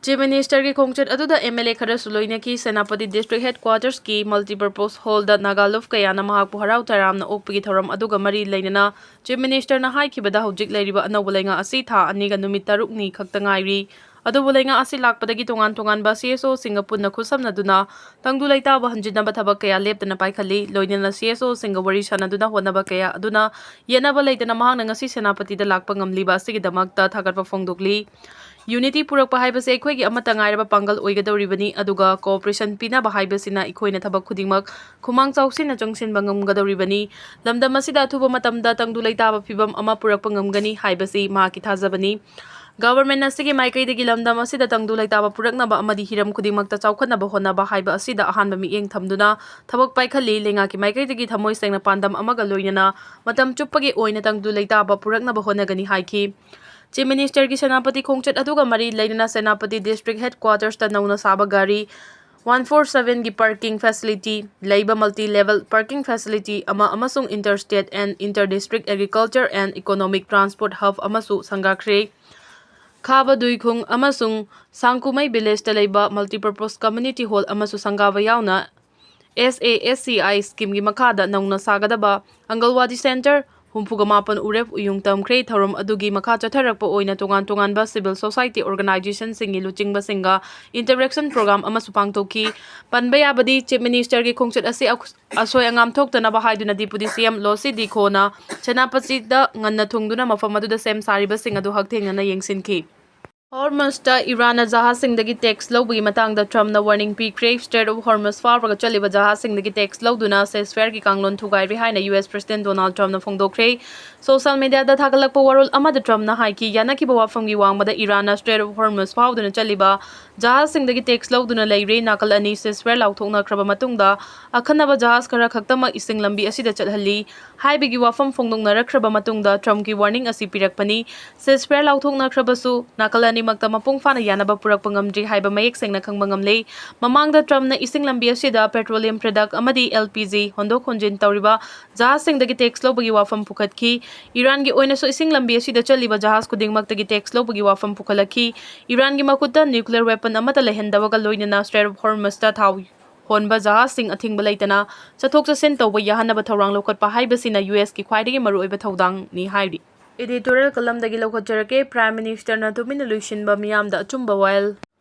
Chief Ministerꯒꯤ ꯈꯣꯡꯆꯠ ꯑꯗꯨꯗ M L A ꯈꯔꯁꯨ ꯂꯣꯏꯅꯈꯤ꯫ Senapati District Headquartersꯀꯤ Multipurpose Hallꯗ Naga Luf ꯀꯌꯥꯅ ꯃꯍꯥꯛꯄꯨ ꯍꯔꯥꯎ ꯇꯔꯥꯝꯅ ꯑꯣꯛꯄꯒꯤ ꯊꯧꯔꯝ ꯑꯗꯨꯒ ꯃꯔꯤ ꯂꯩꯅꯅ Chief Ministerꯅ ꯍꯥꯏꯈꯤꯕꯗ ꯍꯧꯖꯤꯛ ꯂꯩꯔꯤꯕ ꯑꯅꯧꯕ ꯂꯩꯉꯥꯛ ꯑꯁꯤ ꯊꯥ ꯑꯅꯤꯒ ꯅꯨꯃꯤꯠ ꯇꯔꯨꯛꯅꯤ ꯈꯛꯇ ꯉꯥꯏꯔꯤ꯫ ꯑꯗꯨꯕꯨ ꯂꯩꯉꯥꯛ ꯑꯁꯤ ꯂꯥꯛꯄꯗꯒꯤ ꯇꯣꯉꯥꯟ ꯇꯣꯉꯥꯟꯕ C S Oꯁꯤꯡꯒ ꯄꯨꯟꯅ ꯈꯨꯠꯁꯝꯅꯗꯨꯅ ꯇꯪꯗꯨ ꯂꯩꯇꯥꯕ ꯍꯟꯖꯤꯟꯅꯕ ꯊꯕꯛ ꯀꯌꯥ ꯂꯦꯞꯇꯅ ꯄꯥꯏꯈꯠꯂꯤ꯫ ꯂꯣꯏꯅꯅ C S Oꯁꯤꯡꯒ ꯋꯥꯔꯤ ꯁꯥꯅꯗꯨꯅ ꯍꯣꯠꯅꯕ ꯀꯌꯥ ꯑꯗꯨꯅ ꯌꯦꯠꯅꯕ ꯂꯩꯇꯅ ꯃꯍꯥꯛꯅ ꯉꯁꯤ ꯁꯦꯅꯥꯄꯇꯤꯗ ꯂꯥꯛꯄ ꯉꯝꯂꯤꯕ ꯑꯁꯤꯒꯤꯗꯃꯛꯇ ꯊꯥꯒꯠꯄ ꯐꯣꯡꯗꯣꯛꯂꯤ꯫ Unity ꯄꯨꯔꯛꯄ ꯍꯥꯏꯕꯁꯤ ꯑꯩꯈꯣꯏꯒꯤ ꯑꯃꯠꯇ ꯉꯥꯏꯔꯕ ꯄꯥꯡꯒꯜ ꯑꯣꯏꯒꯗꯧꯔꯤꯕꯅꯤ, ꯑꯗꯨꯒ cooperation ꯄꯤꯅꯕ ꯍꯥꯏꯕꯁꯤꯅ ꯑꯩꯈꯣꯏꯅ ꯊꯕꯛ ꯈꯨꯗꯤꯡꯃꯛ ꯈꯨꯃꯥꯡ ꯆꯥꯎꯁꯤꯟꯅ ꯆꯪꯁꯤꯟꯕ ꯉꯝꯒꯗꯧꯔꯤꯕꯅꯤ꯫ ꯂꯝꯗꯝ ꯑꯁꯤꯗ ꯑꯊꯨꯕ ꯃꯇꯝꯗ ꯇꯪꯗꯨ ꯂꯩꯇꯥꯕ ꯐꯤꯕꯝ ꯑꯃ ꯄꯨꯔꯛꯄ ꯉꯝꯒꯅꯤ ꯍꯥꯏꯕꯁꯤ ꯃꯍꯥꯛꯀꯤ ꯊꯥꯖꯕꯅꯤ꯫ Government ꯑꯁꯤꯒꯤ ꯃꯥꯏꯀꯩꯗꯒꯤ ꯂꯝꯗꯝ ꯑꯁꯤꯗ ꯇꯪꯗꯨ ꯂꯩꯇꯥꯕ ꯄꯨꯔꯛꯅꯕ ꯑꯃꯗꯤ ꯍꯤꯔꯝ ꯈꯨꯗꯤꯡꯃꯛꯇ ꯆꯥꯎꯈꯠꯅꯕ ꯍꯣꯠꯅꯕ ꯍꯥꯏꯕ ꯑꯁꯤꯗ ꯑꯍꯥꯟꯕ ꯃꯤꯠꯌꯦꯡ ꯊꯝꯗꯨꯅ ꯊꯕꯛ ꯄꯥꯏꯈꯠꯂꯤ꯫ ꯂꯩꯉꯥꯛꯀꯤ ꯃꯥꯏꯀꯩꯗꯒꯤ ꯊꯃꯣꯏ ꯁꯦꯡꯅ ꯄꯥꯟꯗꯝ ꯑꯃꯒ ꯂꯣꯏꯅꯅ ꯃꯇꯝ ꯆꯨꯞꯄꯒꯤ ꯑꯣꯏꯅ ꯇꯪꯗꯨ ꯂꯩꯇꯥꯕ ꯄꯨꯔꯛꯅꯕ ꯍꯣꯠꯅꯒꯅꯤ ꯍꯥꯏꯈꯤ꯫ Chief Ministerꯒꯤ ꯁꯦꯅꯥꯄꯇꯤ ꯈꯣꯡꯆꯠ ꯑꯗꯨꯒ ꯃꯔꯤ ꯂꯩꯅꯅ ꯁꯦꯅꯥꯄꯇꯤ District Headquartersꯇ ꯅꯧꯅ ꯁꯥꯕ ꯒꯥꯔꯤ one four sevenꯒꯤ parking facility ꯂꯩꯕ multi level parking facility ꯑꯃ ꯑꯃꯁꯨꯡ Interstate and Inter District Agriculture and Economic Transport Hub ꯑꯃꯁꯨ ꯁꯪꯒꯥꯈ꯭ꯔꯦ꯫ ꯈꯥꯕ ꯗꯨꯏꯈꯨꯡ ꯑꯃꯁꯨꯡ ꯁꯥꯡꯀꯨꯃꯩ Villageꯇ ꯂꯩꯕ Multipurpose Community Hall ꯑꯃꯁꯨ ꯁꯪꯒꯥꯕ ꯌꯥꯎꯅ S A S C I schemeꯒꯤ ꯃꯈꯥꯗ ꯅꯧꯅ ꯁꯥꯒꯗꯕ ꯑꯪꯒꯜꯋꯥꯗꯤ centre ꯍꯨꯝꯐꯨꯒ ꯃꯥꯄꯟ ꯎꯔꯦꯞ ꯎꯌꯨꯡ ꯇꯝꯈ꯭ꯔꯦ꯫ ꯊꯧꯔꯝ ꯑꯗꯨꯒꯤ ꯃꯈꯥ ꯆꯠꯊꯔꯛꯄ ꯑꯣꯏꯅ ꯇꯣꯉꯥꯟ ꯇꯣꯉꯥꯟꯕ civil society organizationꯁꯤꯡꯒꯤ ꯂꯨꯆꯤꯡꯕꯁꯤꯡꯒ interaction program ꯑꯃꯁꯨ ꯄꯥꯡꯊꯣꯛꯈꯤ꯫ ꯄꯟꯕ ꯌꯥꯕꯗꯤ, Chief Ministerꯒꯤ ꯈꯣꯡꯆꯠ ꯑꯁꯤ ꯑꯁꯣꯏ ꯑꯉꯥꯝ ꯊꯣꯛꯇꯅꯕ ꯍꯥꯏꯗꯨꯅ Deputy C M ꯂꯣꯁꯤ ꯗꯤꯈꯣꯅ ꯁꯦꯅꯥꯄꯇꯤꯗ ꯉꯟꯅ ꯊꯨꯡꯗꯨꯅ ꯃꯐꯝ ꯑꯗꯨꯗ ꯁꯦꯝ ꯁꯥꯔꯤꯕꯁꯤꯡ ꯑꯗꯨ ꯍꯛꯊꯦꯡꯅꯅ ꯌꯦꯡꯁꯤꯟꯈꯤ꯫ ꯍꯣꯔꯃꯨꯖꯇ ꯏꯔꯥꯟꯅ ꯖꯍꯥꯖꯁꯤꯡꯗꯒꯤ tax ꯂꯧꯕꯒꯤ ꯃꯇꯥꯡꯗ ꯇ꯭ꯔꯝꯞꯅ warning ꯄꯤꯈ꯭ꯔꯦ꯫ Strait of Hormuz ꯐꯥꯎꯔꯒ ꯆꯠꯂꯤꯕ ꯖꯍꯥꯖꯁꯤꯡꯗꯒꯤ tax ꯂꯧꯗꯨꯅ ceasefire ꯀꯥꯡꯂꯣꯟ ꯊꯨꯒꯥꯏꯔꯦ ꯍꯥꯏꯅ U S President Donald Trumpꯅ ꯐꯣꯡꯗꯣꯛꯈ꯭ꯔꯦ꯫ Social mediaꯗ ꯊꯥꯒꯠꯂꯛꯄ ꯋꯥꯔꯣꯜ ꯑꯃꯗ ꯇ꯭ꯔꯝꯞꯅ ꯍꯥꯏꯈꯤ, ꯌꯥꯅꯈꯤꯕ ꯋꯥꯐꯝꯒꯤ ꯋꯥꯡꯃꯗ ꯏꯔꯥꯟꯅ Strait of Hormuz ꯐꯥꯎꯗꯨꯅ ꯆꯠꯂꯤꯕ ꯖꯍꯥꯖꯁꯤꯡꯗꯒꯤ tax ꯂꯧꯗꯨꯅ ꯂꯩꯔꯦ꯫ ꯅꯥꯀꯜ ꯑꯅꯤ ceasefire ꯂꯥꯎꯊꯣꯛꯅꯈ꯭ꯔꯕ ꯃꯇꯨꯡꯗ ꯑꯈꯟꯅꯕ ꯖꯍꯥꯖ ꯈꯔ ꯈꯛꯇꯃꯛ ꯏꯁꯤꯡ ꯂꯝꯕꯤ ꯑꯁꯤꯗ ꯆꯠꯍꯜꯂꯤ ꯍꯥꯏꯕꯒꯤ ꯋꯥꯐꯝ ꯐꯣꯡꯗꯣꯛꯅꯔꯛꯈ꯭ꯔꯕ ꯃꯇꯨꯡꯗ ꯇ꯭ꯔꯝꯞꯀꯤ warning ꯑꯁꯤ ꯄꯤꯔꯛꯄꯅꯤ꯫ Ceasefire ꯂꯥꯎꯊꯣꯛꯅꯈ꯭ꯔꯕꯁꯨ ꯅꯥꯀꯜ ꯑꯅꯤ ꯃꯔꯛꯇ ꯃꯄꯨꯡ ꯐꯥꯅ ꯌꯥꯅꯕ ꯄꯨꯔꯛꯄ ꯉꯝꯗ꯭ꯔꯤ ꯍꯥꯏꯕ ꯃꯌꯦꯛ ꯁꯦꯡꯅ ꯈꯪꯕ ꯉꯝꯂꯦ꯫ ꯃꯃꯥꯡꯗ ꯇ꯭ꯔꯝꯞꯅ ꯏꯁꯤꯡ ꯂꯝꯕꯤ ꯑꯁꯤꯗ petroleum product ꯑꯃꯗꯤ L P G ꯍꯣꯟꯗꯣꯛ ꯍꯣꯟꯖꯤꯟ ꯇꯧꯔꯤꯕ ꯖꯍꯥꯖꯁꯤꯡꯗꯒꯤ tax ꯂꯧꯕꯒꯤ ꯋꯥꯐꯝ ꯄꯨꯈꯠꯈꯤ꯫ ꯏꯔꯥꯟꯒꯤ ꯑꯣꯏꯅꯁꯨ ꯏꯁꯤꯡ ꯂꯝꯕꯤ ꯑꯁꯤꯗ ꯆꯠꯂꯤꯕ ꯖꯍꯥꯖ ꯈꯨꯗꯤꯡꯃꯛꯇꯒꯤ tax ꯂꯧꯕꯒꯤ ꯋꯥꯐꯝ ꯄꯨꯈꯠꯂꯛꯈꯤ꯫ ꯏꯔꯥꯟꯒꯤ ꯃꯈꯨꯠꯇ nuclear weapon ꯑꯃꯠꯇ ꯂꯩꯍꯟꯗꯕꯒ ꯂꯣꯏꯅꯅ Strait of Hormuzꯇ ꯊꯥꯎ ꯍꯣꯟꯕ ꯖꯍꯥꯖꯁꯤꯡ ꯑꯊꯤꯡꯕ ꯂꯩꯇꯅ ꯆꯠꯊꯣꯛ ꯆꯠꯁꯤꯟ ꯇꯧꯕ ꯌꯥꯍꯟꯅꯕ ꯊꯧꯔꯥꯡ ꯂꯧꯈꯠꯄ ꯍꯥꯏꯕꯁꯤꯅ U S ꯀꯤ ꯈ꯭ꯋꯥꯏꯗꯒꯤ ꯃꯔꯨꯑꯣꯏꯕ ꯊꯧꯗꯥꯡꯅꯤ ꯍꯥꯏꯔꯤ꯫ Editorial columnꯗꯒꯤ ꯂꯧꯈꯠꯆꯔꯛꯀꯦ꯫ Prime Ministerꯅ ꯇꯨꯃꯤꯟꯅ ꯂꯣꯏꯁꯤꯟꯕ ꯃꯤꯌꯥꯝꯗ ꯑꯆꯨꯝꯕ ꯋꯥꯌꯦꯜ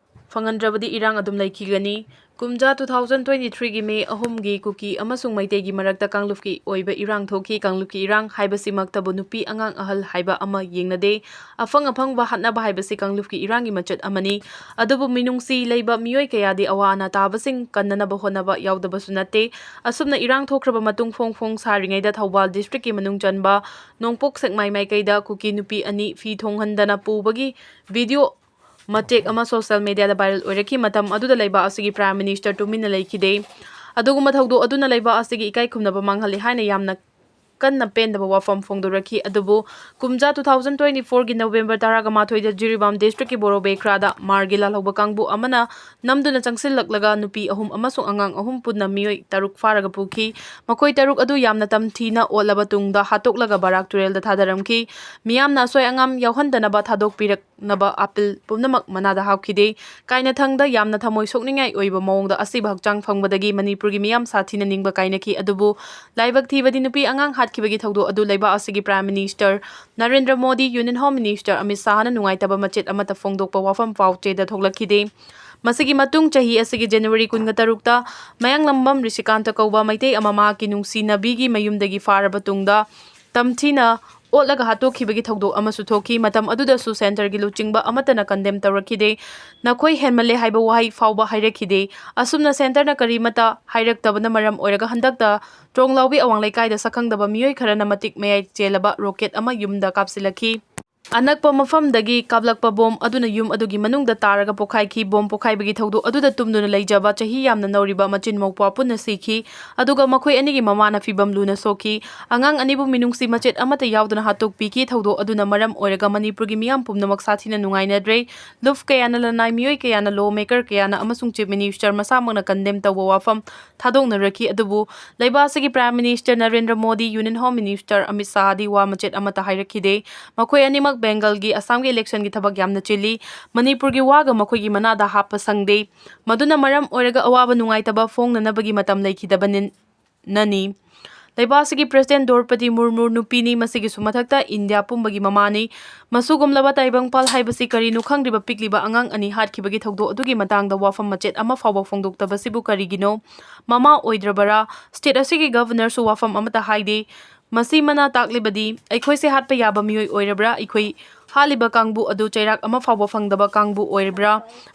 ꯐꯪꯍꯟꯗ꯭ꯔꯕꯗꯤ ꯏꯔꯥꯡ ꯑꯗꯨꯝ ꯂꯩꯈꯤꯒꯅꯤ꯫ ꯀꯨꯝꯖꯥ two thousand twenty-threeꯒꯤ May ꯑꯍꯨꯝꯒꯤ ꯀꯨꯀꯤ ꯑꯃꯁꯨꯡ ꯃꯩꯇꯩꯒꯤ ꯃꯔꯛꯇ ꯀꯥꯡꯂꯨꯞꯀꯤ ꯑꯣꯏꯕ ꯏꯔꯥꯡ ꯊꯣꯛꯈꯤ꯫ ꯀꯥꯡꯂꯨꯞꯀꯤ ꯏꯔꯥꯡ ꯍꯥꯏꯕꯁꯤꯃꯛꯇꯕꯨ ꯅꯨꯄꯤ, ꯑꯉꯥꯡ, ꯑꯍꯜ ꯍꯥꯏꯕ ꯑꯃ ꯌꯦꯡꯅꯗꯦ꯫ ꯑꯐꯪ ꯑꯐꯪꯕ ꯍꯥꯠꯅꯕ ꯍꯥꯏꯕꯁꯤ ꯀꯥꯡꯂꯨꯞꯀꯤ ꯏꯔꯥꯡꯒꯤ ꯃꯆꯠ ꯑꯃꯅꯤ꯫ ꯑꯗꯨꯕꯨ ꯃꯤꯅꯨꯡꯁꯤ ꯂꯩꯕ ꯃꯤꯑꯣꯏ ꯀꯌꯥꯗꯤ ꯑꯋꯥ ꯑꯅꯥ ꯇꯥꯕꯁꯤꯡ ꯀꯟꯅꯅꯕ ꯍꯣꯠꯅꯕ ꯌꯥꯎꯗꯕꯁꯨ ꯅꯠꯇꯦ꯫ ꯑꯁꯨꯝꯅ ꯏꯔꯥꯡ ꯊꯣꯛꯈ꯭ꯔꯕ ꯃꯇꯨꯡ ꯐꯣꯡ ꯐꯣꯡ ꯁꯥꯔꯤꯉꯩꯗ ꯊꯧꯕꯥꯜ districtꯀꯤ ꯃꯅꯨꯡ ꯆꯟꯕ ꯅꯣꯡꯄꯣꯛ ꯁꯦꯛꯃꯥꯏ ꯃꯥꯏꯀꯩꯗ ꯀꯨꯀꯤ ꯅꯨꯄꯤ ꯑꯅꯤ ꯐꯤ ꯊꯣꯡꯍꯟꯗꯅ ꯄꯨꯕꯒꯤ video ꯃꯇꯦꯛ ꯑꯃ social mediaꯗ viral ꯑꯣꯏꯔꯛꯈꯤ꯫ ꯃꯇꯝ ꯑꯗꯨꯗ ꯂꯩꯕꯥꯛ ꯑꯁꯤꯒꯤ Prime Minister ꯇꯨꯃꯤꯟꯅ ꯂꯩꯈꯤꯗꯦ꯫ ꯑꯗꯨꯒꯨꯝꯕ ꯊꯧꯗꯣꯛ ꯑꯗꯨꯅ ꯂꯩꯕꯥꯛ ꯑꯁꯤꯒꯤ ꯏꯀꯥꯏ ꯈꯨꯝꯅꯕ ꯃꯥꯡꯍꯜꯂꯤ ꯍꯥꯏꯅ ꯌꯥꯝꯅ ꯀꯟꯅ ꯄꯦꯟꯗꯕ ꯋꯥꯐꯝ ꯐꯣꯡꯗꯣꯔꯛꯈꯤ꯫ ꯑꯗꯨꯕꯨ ꯀꯨꯝꯖꯥ two thousand twenty-fourꯒꯤ November ꯇꯔꯥꯒ ꯃꯥꯊꯣꯏꯗ ꯖꯤꯔꯤꯕꯥꯝ districtꯀꯤ ꯕꯣꯔꯣꯕꯦꯈ꯭ꯔꯥꯗ ꯃꯥꯔꯒꯤ ꯂꯥꯜꯍꯧꯕ ꯀꯥꯡꯕꯨ ꯑꯃꯅ ꯅꯝꯗꯨꯅ ꯆꯪꯁꯤꯜꯂꯛꯂꯒ ꯅꯨꯄꯤ ꯑꯍꯨꯝ ꯑꯃꯁꯨꯡ ꯑꯉꯥꯡ ꯑꯍꯨꯝ ꯄꯨꯟꯅ ꯃꯤꯑꯣꯏ ꯇꯔꯨꯛ ꯐꯥꯔꯒ ꯄꯨꯈꯤ꯫ ꯃꯈꯣꯏ ꯇꯔꯨꯛ ꯑꯗꯨ ꯌꯥꯝꯅ ꯇꯝꯊꯤꯅ ꯑꯣꯠꯂꯕ ꯇꯨꯡꯗ ꯍꯥꯠꯇꯣꯛꯂꯒ ꯕꯔꯥꯛ ꯇꯨꯔꯦꯜꯗ ꯊꯥꯗꯔꯝꯈꯤ꯫ ꯃꯤꯌꯥꯝꯅ ꯑꯁꯣꯏ ꯑꯉꯥꯝ ꯌꯥꯎꯍꯟꯗꯅꯕ ꯊꯥꯗꯣꯛꯄꯤꯔꯛ ꯅꯕ appeal ꯄꯨꯝꯅꯃꯛ ꯃꯅꯥꯗ ꯍꯥꯞꯈꯤꯗꯦ꯫ ꯀꯥꯏꯅꯊꯪꯗ ꯌꯥꯝꯅ ꯊꯃꯣꯏ ꯁꯣꯛꯅꯤꯡꯉꯥꯏ ꯑꯣꯏꯕ ꯃꯑꯣꯡꯗ ꯑꯁꯤꯕ ꯍꯛꯆꯥꯡ ꯐꯪꯕꯗꯒꯤ ꯃꯅꯤꯄꯨꯔꯒꯤ ꯃꯤꯌꯥꯝ ꯁꯥꯊꯤꯅ ꯅꯤꯡꯕ ꯀꯥꯏꯅꯈꯤ꯫ ꯑꯗꯨꯕꯨ ꯂꯥꯏꯕꯛ ꯊꯤꯕꯗꯤ ꯅꯨꯄꯤ ꯑꯉꯥꯡ ꯍꯥꯠꯈꯤꯕꯒꯤ ꯊꯧꯗꯣꯛ ꯑꯗꯨ ꯂꯩꯕꯥꯛ ꯑꯁꯤꯒꯤ Prime Minister Narendra Modi, Union Home Minister Amit ꯁꯥꯍꯅ ꯅꯨꯡꯉꯥꯏꯇꯕ ꯃꯆꯦꯠ ꯑꯃꯠꯇ ꯐꯣꯡꯗꯣꯛꯄ ꯋꯥꯐꯝ ꯄꯥꯎ ꯆꯦꯗ ꯊꯣꯛꯂꯛꯈꯤꯗꯦ꯫ ꯃꯁꯤꯒꯤ ꯃꯇꯨꯡ ꯆꯍꯤ ꯑꯁꯤꯒꯤ January ꯀꯨꯟꯒ ꯇꯔꯨꯛꯇ ꯃꯌꯥꯡꯂꯝꯕꯝ ꯔꯤꯁꯤꯀꯥꯟꯇ ꯀꯧꯕ ꯃꯩꯇꯩ ꯑꯃ ꯃꯍꯥꯛꯀꯤ ꯅꯨꯡꯁꯤꯅꯕꯤꯒꯤ ꯃꯌꯨꯝꯗꯒꯤ ꯐꯥꯔꯕ ꯇꯨꯡꯗ ꯇꯝꯊꯤꯅ ꯑꯣꯠꯂꯒ ꯍꯥꯠꯇꯣꯛꯈꯤꯕꯒꯤ ꯊꯧꯗꯣꯛ ꯑꯃꯁꯨ ꯊꯣꯛꯈꯤ꯫ ꯃꯇꯝ ꯑꯗꯨꯗꯁꯨ centreꯒꯤ ꯂꯨꯆꯤꯡꯕ ꯑꯃꯠꯇꯅ condemn ꯇꯧꯔꯛꯈꯤꯗꯦ꯫ ꯅꯈꯣꯏ ꯍꯦꯟꯃꯜꯂꯦ ꯍꯥꯏꯕ ꯋꯥꯍꯩ ꯐꯥꯎꯕ ꯍꯥꯏꯔꯛꯈꯤꯗꯦ꯫ ꯑꯁꯨꯝꯅ centreꯅ ꯀꯔꯤꯃꯠꯇ ꯍꯥꯏꯔꯛꯇꯕꯅ ꯃꯔꯝ ꯑꯣꯏꯔꯒ ꯍꯟꯗꯛꯇ ꯇ꯭ꯔꯣꯡꯂꯥꯎꯕꯤ ꯑꯋꯥꯡ ꯂꯩꯀꯥꯏꯗ ꯁꯛꯈꯪꯗꯕ ꯃꯤꯑꯣꯏ ꯈꯔꯅ ꯃꯇꯤꯛ ꯃꯌꯥꯏ ꯆꯦꯜꯂꯕ rocket ꯑꯃ ꯌꯨꯝꯗ ꯀꯥꯞꯁꯤꯜꯂꯛꯈꯤ꯫ ꯑꯅꯛꯄ ꯃꯐꯝꯗꯒꯤ ꯀꯥꯞꯂꯛꯄ ꯕꯣꯝ ꯑꯗꯨꯅ ꯌꯨꯝ ꯑꯗꯨꯒꯤ ꯃꯅꯨꯡꯗ ꯇꯥꯔꯒ ꯄꯣꯈꯥꯏꯈꯤ꯫ ꯕꯣꯝ ꯄꯣꯈꯥꯏꯕꯒꯤ ꯊꯧꯗꯣꯛ ꯑꯗꯨꯗ ꯇꯨꯝꯗꯨꯅ ꯂꯩꯖꯕ ꯆꯍꯤ ꯌꯥꯝꯅ ꯅꯧꯔꯤꯕ ꯃꯆꯤꯟ ꯃꯧꯄ꯭ꯋꯥ ꯄꯨꯟꯅ ꯁꯤꯈꯤ, ꯑꯗꯨꯒ ꯃꯈꯣꯏ ꯑꯅꯤꯒꯤ ꯃꯃꯥꯅ ꯐꯤꯕꯝ ꯂꯨꯅ ꯁꯣꯛꯈꯤ꯫ ꯑꯉꯥꯡ ꯑꯅꯤꯕꯨ ꯃꯤꯅꯨꯡꯁꯤ ꯃꯆꯦꯠ ꯑꯃꯠꯇ ꯌꯥꯎꯗꯅ ꯍꯥꯠꯇꯣꯛꯄꯤꯈꯤ꯫ ꯊꯧꯗꯣꯛ ꯑꯗꯨꯅ ꯃꯔꯝ ꯑꯣꯏꯔꯒ ꯃꯅꯤꯄꯨꯔꯒꯤ ꯃꯤꯌꯥꯝ ꯄꯨꯝꯅꯃꯛ ꯁꯥꯊꯤꯅ ꯅꯨꯡꯉꯥꯏꯅꯗ꯭ꯔꯦ꯫ ꯂꯨꯞ ꯀꯌꯥꯅ, ꯂꯅꯥꯏ ꯃꯤꯑꯣꯏ ꯀꯌꯥꯅ, ꯂꯣ ꯃꯦꯀꯔ ꯀꯌꯥꯅ ꯑꯃꯁꯨꯡ ꯆꯤꯐ ꯃꯤꯅꯤꯁꯇꯔ ꯃꯁꯥꯃꯛꯅ ꯀꯟꯗꯦꯝ ꯇꯧꯕ ꯋꯥꯐꯝ ꯊꯥꯗꯣꯛꯅꯔꯛꯈꯤ꯫ ꯑꯗꯨꯕꯨ ꯂꯩꯕꯥꯛ ꯑꯁꯤꯒꯤ prime minister Narendra Modi, union home minister Amit ꯁꯥꯍꯗꯤ ꯋꯥ ꯃꯆꯦꯠ ꯑꯃꯠꯇ ꯍꯥꯏꯔꯛꯈꯤꯗꯦ꯫ ꯃꯈꯣꯏ ꯑꯅꯤꯃꯛ ꯕꯦꯡꯒꯜꯒꯤ, ꯑꯁꯥꯝꯒꯤ ꯏꯂꯦꯛꯁꯟꯒꯤ ꯊꯕꯛ ꯌꯥꯝꯅ ꯆꯤꯜꯂꯤ꯫ ꯃꯅꯤꯄꯨꯔꯒꯤ ꯋꯥꯒ ꯃꯈꯣꯏꯒꯤ ꯃꯅꯥꯗ ꯍꯥꯞꯄ ꯁꯪꯗꯦ꯫ ꯃꯗꯨꯅ ꯃꯔꯝ ꯑꯣꯏꯔꯒ ꯑꯋꯥꯕ ꯅꯨꯡꯉꯥꯏꯇꯕ ꯐꯣꯡꯅꯅꯕꯒꯤ ꯃꯇꯝ ꯂꯩꯈꯤꯗꯕꯅꯤ꯫ ꯅꯅꯤ꯫ ꯂꯩꯕꯥꯛ ꯑꯁꯤꯒꯤ ꯄ꯭ꯔꯦꯁꯤꯗꯦꯟ ꯗ꯭ꯔꯧꯄꯗꯤ ꯃꯨꯔꯃꯨ ꯅꯨꯄꯤꯅꯤ꯫ ꯃꯁꯤꯒꯤꯁꯨ ꯃꯊꯛꯇ ꯏꯟꯗꯤꯌꯥ ꯄꯨꯝꯕꯒꯤ ꯃꯃꯥꯅꯤ꯫ ꯃꯁꯨꯒꯨꯝꯂꯕ ꯇꯥꯏꯕꯪꯄꯥꯜ ꯍꯥꯏꯕꯁꯤ ꯀꯔꯤꯅꯣ ꯈꯪꯗ꯭ꯔꯤꯕ ꯄꯤꯛꯂꯤꯕ ꯑꯉꯥꯡ ꯑꯅꯤ ꯍꯥꯠꯈꯤꯕꯒꯤ ꯊꯧꯗꯣꯛ ꯑꯗꯨꯒꯤ ꯃꯇꯥꯡꯗ ꯋꯥꯐꯝ ꯃꯆꯦꯠ ꯑꯃ ꯐꯥꯎꯕ ꯐꯣꯡꯗꯣꯛꯇꯕꯁꯤꯕꯨ ꯀꯔꯤꯒꯤꯅꯣ? ꯃꯃꯥ ꯑꯣꯏꯗ꯭ꯔꯕꯔꯥ? ꯁ꯭ꯇꯦꯠ ꯑꯁꯤꯒꯤ ꯒꯚꯔꯅꯔꯁꯨ ꯋꯥꯐꯝ ꯑꯃꯠꯇ ꯍꯥꯏꯗꯦ꯫ ꯃꯁꯤꯃꯅ ꯇꯥꯛꯂꯤꯕꯗꯤ ꯑꯩꯈꯣꯏꯁꯦ ꯍꯥꯠꯄ ꯌꯥꯕ ꯃꯤꯑꯣꯏ ꯑꯣꯏꯔꯕ꯭ꯔꯥ? ꯑꯩꯈꯣꯏ ꯍꯥꯠꯂꯤꯕ ꯀꯥꯡꯕꯨ ꯑꯗꯨ ꯆꯩꯔꯥꯛ ꯑꯃ ꯐꯥꯎꯕ ꯐꯪꯗꯕ ꯀꯥꯡꯕꯨ ꯑꯣꯏꯔꯕ꯭ꯔꯥ?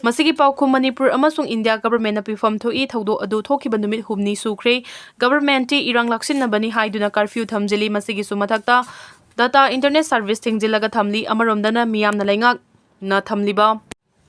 ꯃꯁꯤꯒꯤ ꯄꯥꯎꯈꯨꯝ ꯃꯅꯤꯄꯨꯔ ꯑꯃꯁꯨꯡ ꯏꯟꯗꯤꯌꯥ ꯒꯚꯔꯅꯃꯦꯟꯠꯅ ꯄꯤꯐꯝ ꯊꯣꯛꯏ꯫ ꯊꯧꯗꯣꯛ ꯑꯗꯨ ꯊꯣꯛꯈꯤꯕ ꯅꯨꯃꯤꯠ ꯍꯨꯝꯅꯤ ꯁꯨꯈ꯭ꯔꯦ꯫ ꯒꯚꯔꯅꯃꯦꯟꯠꯇꯤ ꯏꯔꯥꯡ ꯂꯥꯛꯁꯤꯟꯅꯕꯅꯤ ꯍꯥꯏꯗꯨꯅ ꯀꯔꯐ꯭ꯌꯨ ꯊꯝꯖꯤꯜꯂꯤ꯫ ꯃꯁꯤꯒꯤꯁꯨ ꯃꯊꯛꯇ ꯗꯥꯇꯥ, ꯏꯟꯇꯔꯅꯦꯠ ꯁꯔꯚꯤꯁ ꯊꯤꯡꯖꯤꯜꯂꯒ ꯊꯝꯂꯤ꯫ ꯑꯃꯔꯣꯝꯗꯅ ꯃꯤꯌꯥꯝꯅ ꯂꯩꯉꯥꯛꯅ ꯊꯝꯂꯤꯕ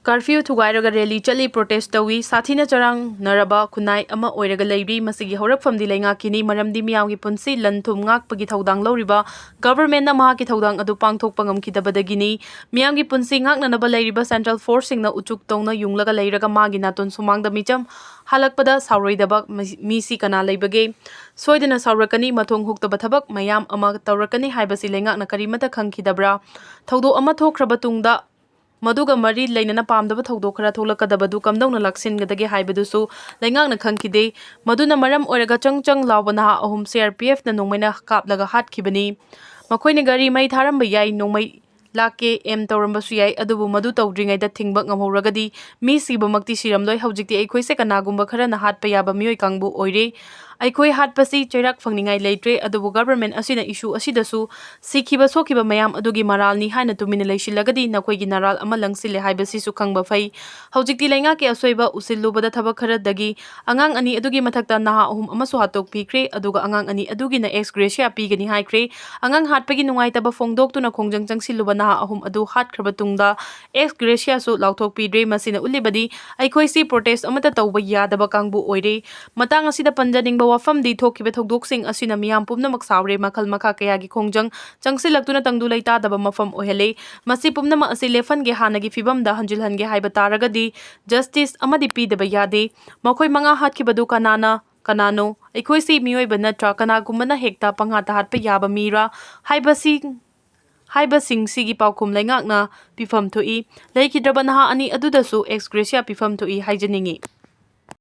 ꯀꯔꯐ꯭ꯌꯨ ꯊꯨꯒꯥꯏꯔꯒ ꯔꯦꯂꯤ ꯆꯠꯂꯤ, ꯄ꯭ꯔꯣꯇꯦꯁ ꯇꯧꯏ꯫ ꯁꯥꯊꯤꯅ ꯆꯔꯥꯡꯅꯔꯕ ꯈꯨꯟꯅꯥꯏ ꯑꯃ ꯑꯣꯏꯔꯒ ꯂꯩꯔꯤ꯫ ꯃꯁꯤꯒꯤ ꯍꯧꯔꯛꯐꯝꯗꯤ ꯂꯩꯉꯥꯛꯀꯤꯅꯤ, ꯃꯔꯝꯗꯤ ꯃꯤꯌꯥꯝꯒꯤ ꯄꯨꯟꯁꯤ, ꯂꯟ ꯊꯨꯝ ꯉꯥꯛꯄꯒꯤ ꯊꯧꯗꯥꯡ ꯂꯧꯔꯤꯕ ꯒꯚꯔꯅꯃꯦꯟꯠꯅ ꯃꯍꯥꯛꯀꯤ ꯊꯧꯗꯥꯡ ꯑꯗꯨ ꯄꯥꯡꯊꯣꯛꯄ ꯉꯝꯈꯤꯗꯕꯗꯒꯤꯅꯤ꯫ ꯃꯤꯌꯥꯝꯒꯤ ꯄꯨꯟꯁꯤ ꯉꯥꯛꯅꯅꯕ ꯂꯩꯔꯤꯕ ꯁꯦꯟꯇ꯭ꯔꯦꯜ ꯐꯣꯔꯁꯁꯤꯡꯅ ꯎꯆꯨꯛ ꯇꯧꯅ ꯌꯨꯡꯂꯒ ꯂꯩꯔꯒ ꯃꯥꯒꯤ ꯅꯥꯇꯣꯟ ꯁꯨꯃꯥꯡꯗ ꯃꯤꯆꯝ ꯍꯜꯂꯛꯄꯗ ꯁꯥꯎꯔꯣꯏꯗꯕ ꯃꯤ-, ꯃꯤꯁꯤ ꯀꯅꯥ ꯂꯩꯕꯒꯦ? ꯁꯣꯏꯗꯅ ꯁꯥꯎꯔꯛꯀꯅꯤ꯫ ꯃꯊꯣꯡ ꯍꯨꯛꯇꯕ ꯊꯕꯛ ꯃꯌꯥꯝ ꯑꯃ ꯇꯧꯔꯛꯀꯅꯤ ꯍꯥꯏꯕꯁꯤ ꯂꯩꯉꯥꯛꯅ ꯀꯔꯤꯃꯠꯇ ꯈꯪꯈꯤꯗꯕ꯭ꯔꯥ? ꯊꯧꯗꯣꯛ ꯑꯃ ꯊꯣꯛꯈ꯭ꯔꯕ ꯇꯨꯡꯗ ꯃꯗꯨꯒ ꯃꯔꯤ ꯂꯩꯅꯅ ꯄꯥꯝꯗꯕ ꯊꯧꯗꯣꯛ ꯈꯔ ꯊꯣꯛꯂꯛꯀꯗꯕꯗꯨ ꯀꯝꯗꯧꯅ ꯂꯥꯛꯁꯤꯟꯒꯗꯒꯦ ꯍꯥꯏꯕꯗꯨꯁꯨ ꯂꯩꯉꯥꯛꯅ ꯈꯪꯈꯤꯗꯦ꯫ ꯃꯗꯨꯅ ꯃꯔꯝ ꯑꯣꯏꯔꯒ ꯆꯪ ꯆꯪ ꯂꯥꯎꯕ ꯅꯍꯥ ꯑꯍꯨꯝ ꯁꯤ ꯑꯥꯔ ꯄꯤ ꯑꯦꯐꯅ ꯅꯣꯡꯃꯩꯅ ꯀꯥꯞꯂꯒ ꯍꯥꯠꯈꯤꯕꯅꯤ꯫ ꯃꯈꯣꯏꯅ ꯒꯥꯔꯤ ꯃꯩ ꯊꯥꯔꯝꯕ ꯌꯥꯏ, ꯅꯣꯡꯃꯩ ꯂꯥꯛꯀꯦ ꯑꯦꯝ ꯇꯧꯔꯝꯕꯁꯨ ꯌꯥꯏ, ꯑꯗꯨꯕꯨ ꯃꯗꯨ ꯇꯧꯗ꯭ꯔꯤꯉꯩꯗ ꯊꯤꯡꯕ ꯉꯝꯍꯧꯔꯒꯗꯤ ꯃꯤ ꯁꯤꯕꯃꯛꯇꯤ ꯁꯤꯔꯝꯂꯣꯏ꯫ ꯍꯧꯖꯤꯛꯇꯤ ꯑꯩꯈꯣꯏꯁꯦ ꯀꯅꯥꯒꯨꯝꯕ ꯈꯔꯅ ꯍꯥꯠꯄ ꯌꯥꯕ ꯃꯤꯑꯣꯏ ꯀꯥꯡꯕꯨ ꯑꯣꯏꯔꯦ꯫ ꯑꯩꯈꯣꯏ ꯍꯥꯠꯄꯁꯤ ꯆꯩꯔꯥꯛ ꯐꯪꯅꯤꯡꯉꯥꯏ ꯂꯩꯇ꯭ꯔꯦ, ꯑꯗꯨꯕꯨ ꯒꯚꯔꯟꯃꯦꯟꯠ ꯑꯁꯤꯅ ꯏꯁꯨ ꯑꯁꯤꯗꯁꯨ ꯁꯤꯈꯤꯕ ꯁꯣꯛꯈꯤꯕ ꯃꯌꯥꯝ ꯑꯗꯨꯒꯤ ꯃꯔꯥꯜꯅꯤ ꯍꯥꯏꯅ ꯇꯨꯃꯤꯟꯅ ꯂꯩꯁꯤꯜꯂꯒꯗꯤ ꯅꯈꯣꯏꯒꯤ ꯅꯔꯥꯜ ꯑꯃ ꯂꯪꯁꯤꯜꯂꯦ ꯍꯥꯏꯕꯁꯤꯁꯨ ꯈꯪꯕ ꯐꯩ꯫ ꯍꯧꯖꯤꯛꯇꯤ ꯂꯩꯉꯥꯛꯀꯤ ꯑꯁꯣꯏꯕ ꯎꯁꯤꯜꯂꯨꯕꯗ ꯊꯕꯛ ꯈꯔꯗꯒꯤ ꯑꯉꯥꯡ ꯑꯅꯤ ꯑꯗꯨꯒꯤ ꯃꯊꯛꯇ ꯅꯍꯥ ꯑꯍꯨꯝ ꯑꯃꯁꯨ ꯍꯥꯠꯇꯣꯛꯄꯤꯈ꯭ꯔꯦ, ꯑꯗꯨꯒ ꯑꯉꯥꯡ ꯑꯅꯤ ꯑꯗꯨꯒꯤꯅ ꯑꯦꯛꯁ ꯒ꯭ꯔꯦꯁꯤꯌꯥ ꯄꯤꯒꯅꯤ ꯍꯥꯏꯈ꯭ꯔꯦ꯫ ꯑꯉꯥꯡ ꯍꯥꯠꯄꯒꯤ ꯅꯨꯡꯉꯥꯏꯇꯕ ꯐꯣꯡꯗꯣꯛꯇꯨꯅ ꯈꯣꯡꯖꯪ ꯆꯪꯁꯤꯜꯂꯨꯕ ꯅꯍꯥ ꯑꯍꯨꯝ ꯑꯗꯨ ꯍꯥꯠꯈ꯭ꯔꯕ ꯇꯨꯡꯗ ꯑꯦꯛꯁ ꯒ꯭ꯔꯦꯁꯤꯌꯥꯁꯨ ꯂꯥꯎꯊꯣꯛꯄꯤꯗ꯭ꯔꯦ꯫ ꯃꯁꯤꯅ ꯎꯠꯂꯤꯕꯗꯤ ꯑꯩꯈꯣꯏꯁꯤ ꯄ꯭ꯔꯣꯇꯦꯁ ꯑꯃꯠꯇ ꯇꯧꯕ ꯌꯥꯗꯕ ꯀꯥꯡꯕꯨ ꯑꯣꯏꯔꯦ꯫ ꯃꯇꯥꯡ ꯑꯁꯤꯗ ꯄꯟꯖꯅꯤꯡꯕ ꯋꯥꯐꯝꯗꯤ ꯊꯣꯛꯈꯤꯕ ꯊꯧꯗꯣꯛꯁꯤꯡ ꯑꯁꯤꯅ ꯃꯤꯌꯥꯝ ꯄꯨꯝꯅꯃꯛ ꯁꯥꯎꯔꯦ, ꯃꯈꯜ ꯃꯈꯥ ꯀꯌꯥꯒꯤ ꯈꯣꯡꯖꯪ ꯆꯪꯁꯤꯜꯂꯛꯇꯨꯅ ꯇꯪꯗꯨ ꯂꯩꯇꯥꯗꯕ ꯃꯐꯝ ꯑꯣꯏꯍꯜꯂꯦ꯫ ꯃꯁꯤ ꯄꯨꯝꯅꯃꯛ ꯑꯁꯤ ꯂꯦꯞꯍꯟꯒꯦ, ꯍꯥꯟꯅꯒꯤ ꯐꯤꯕꯝꯗ ꯍꯟꯖꯤꯜꯍꯟꯒꯦ ꯍꯥꯏꯕ ꯇꯥꯔꯒꯗꯤ ꯖꯁꯇꯤꯁ ꯑꯃꯗꯤ ꯄꯤꯗꯕ ꯌꯥꯗꯦ꯫ ꯃꯈꯣꯏ ꯃꯉꯥ ꯍꯥꯠꯈꯤꯕꯗꯨ ꯀꯅꯥꯅ, ꯀꯅꯥꯅꯣ? ꯑꯩꯈꯣꯏꯁꯤ ꯃꯤꯑꯣꯏꯕ ꯅꯠꯇ꯭ꯔꯥ? ꯀꯅꯥꯒꯨꯝꯕꯅ ꯍꯦꯛꯇ ꯄꯪꯍꯥꯠꯇ ꯍꯥꯠꯄ ꯌꯥꯕ ꯃꯤꯔꯥ ꯍꯥꯏꯕꯁꯤ, ꯍꯥꯏꯕꯁꯤꯡꯁꯤꯒꯤ ꯄꯥꯎꯈꯨꯝ ꯂꯩꯉꯥꯛꯅ ꯄꯤꯐꯝ ꯊꯣꯛꯏ꯫ ꯂꯩꯈꯤꯗ꯭ꯔꯕ ꯅꯍꯥ ꯑꯅꯤ ꯑꯗꯨꯗꯁꯨ ꯑꯦꯛꯁ ꯒ꯭ꯔꯦꯁꯤꯌꯥ ꯄꯤꯐꯝ ꯊꯣꯛꯏ ꯍꯥꯏꯖꯅꯤꯡꯏ꯫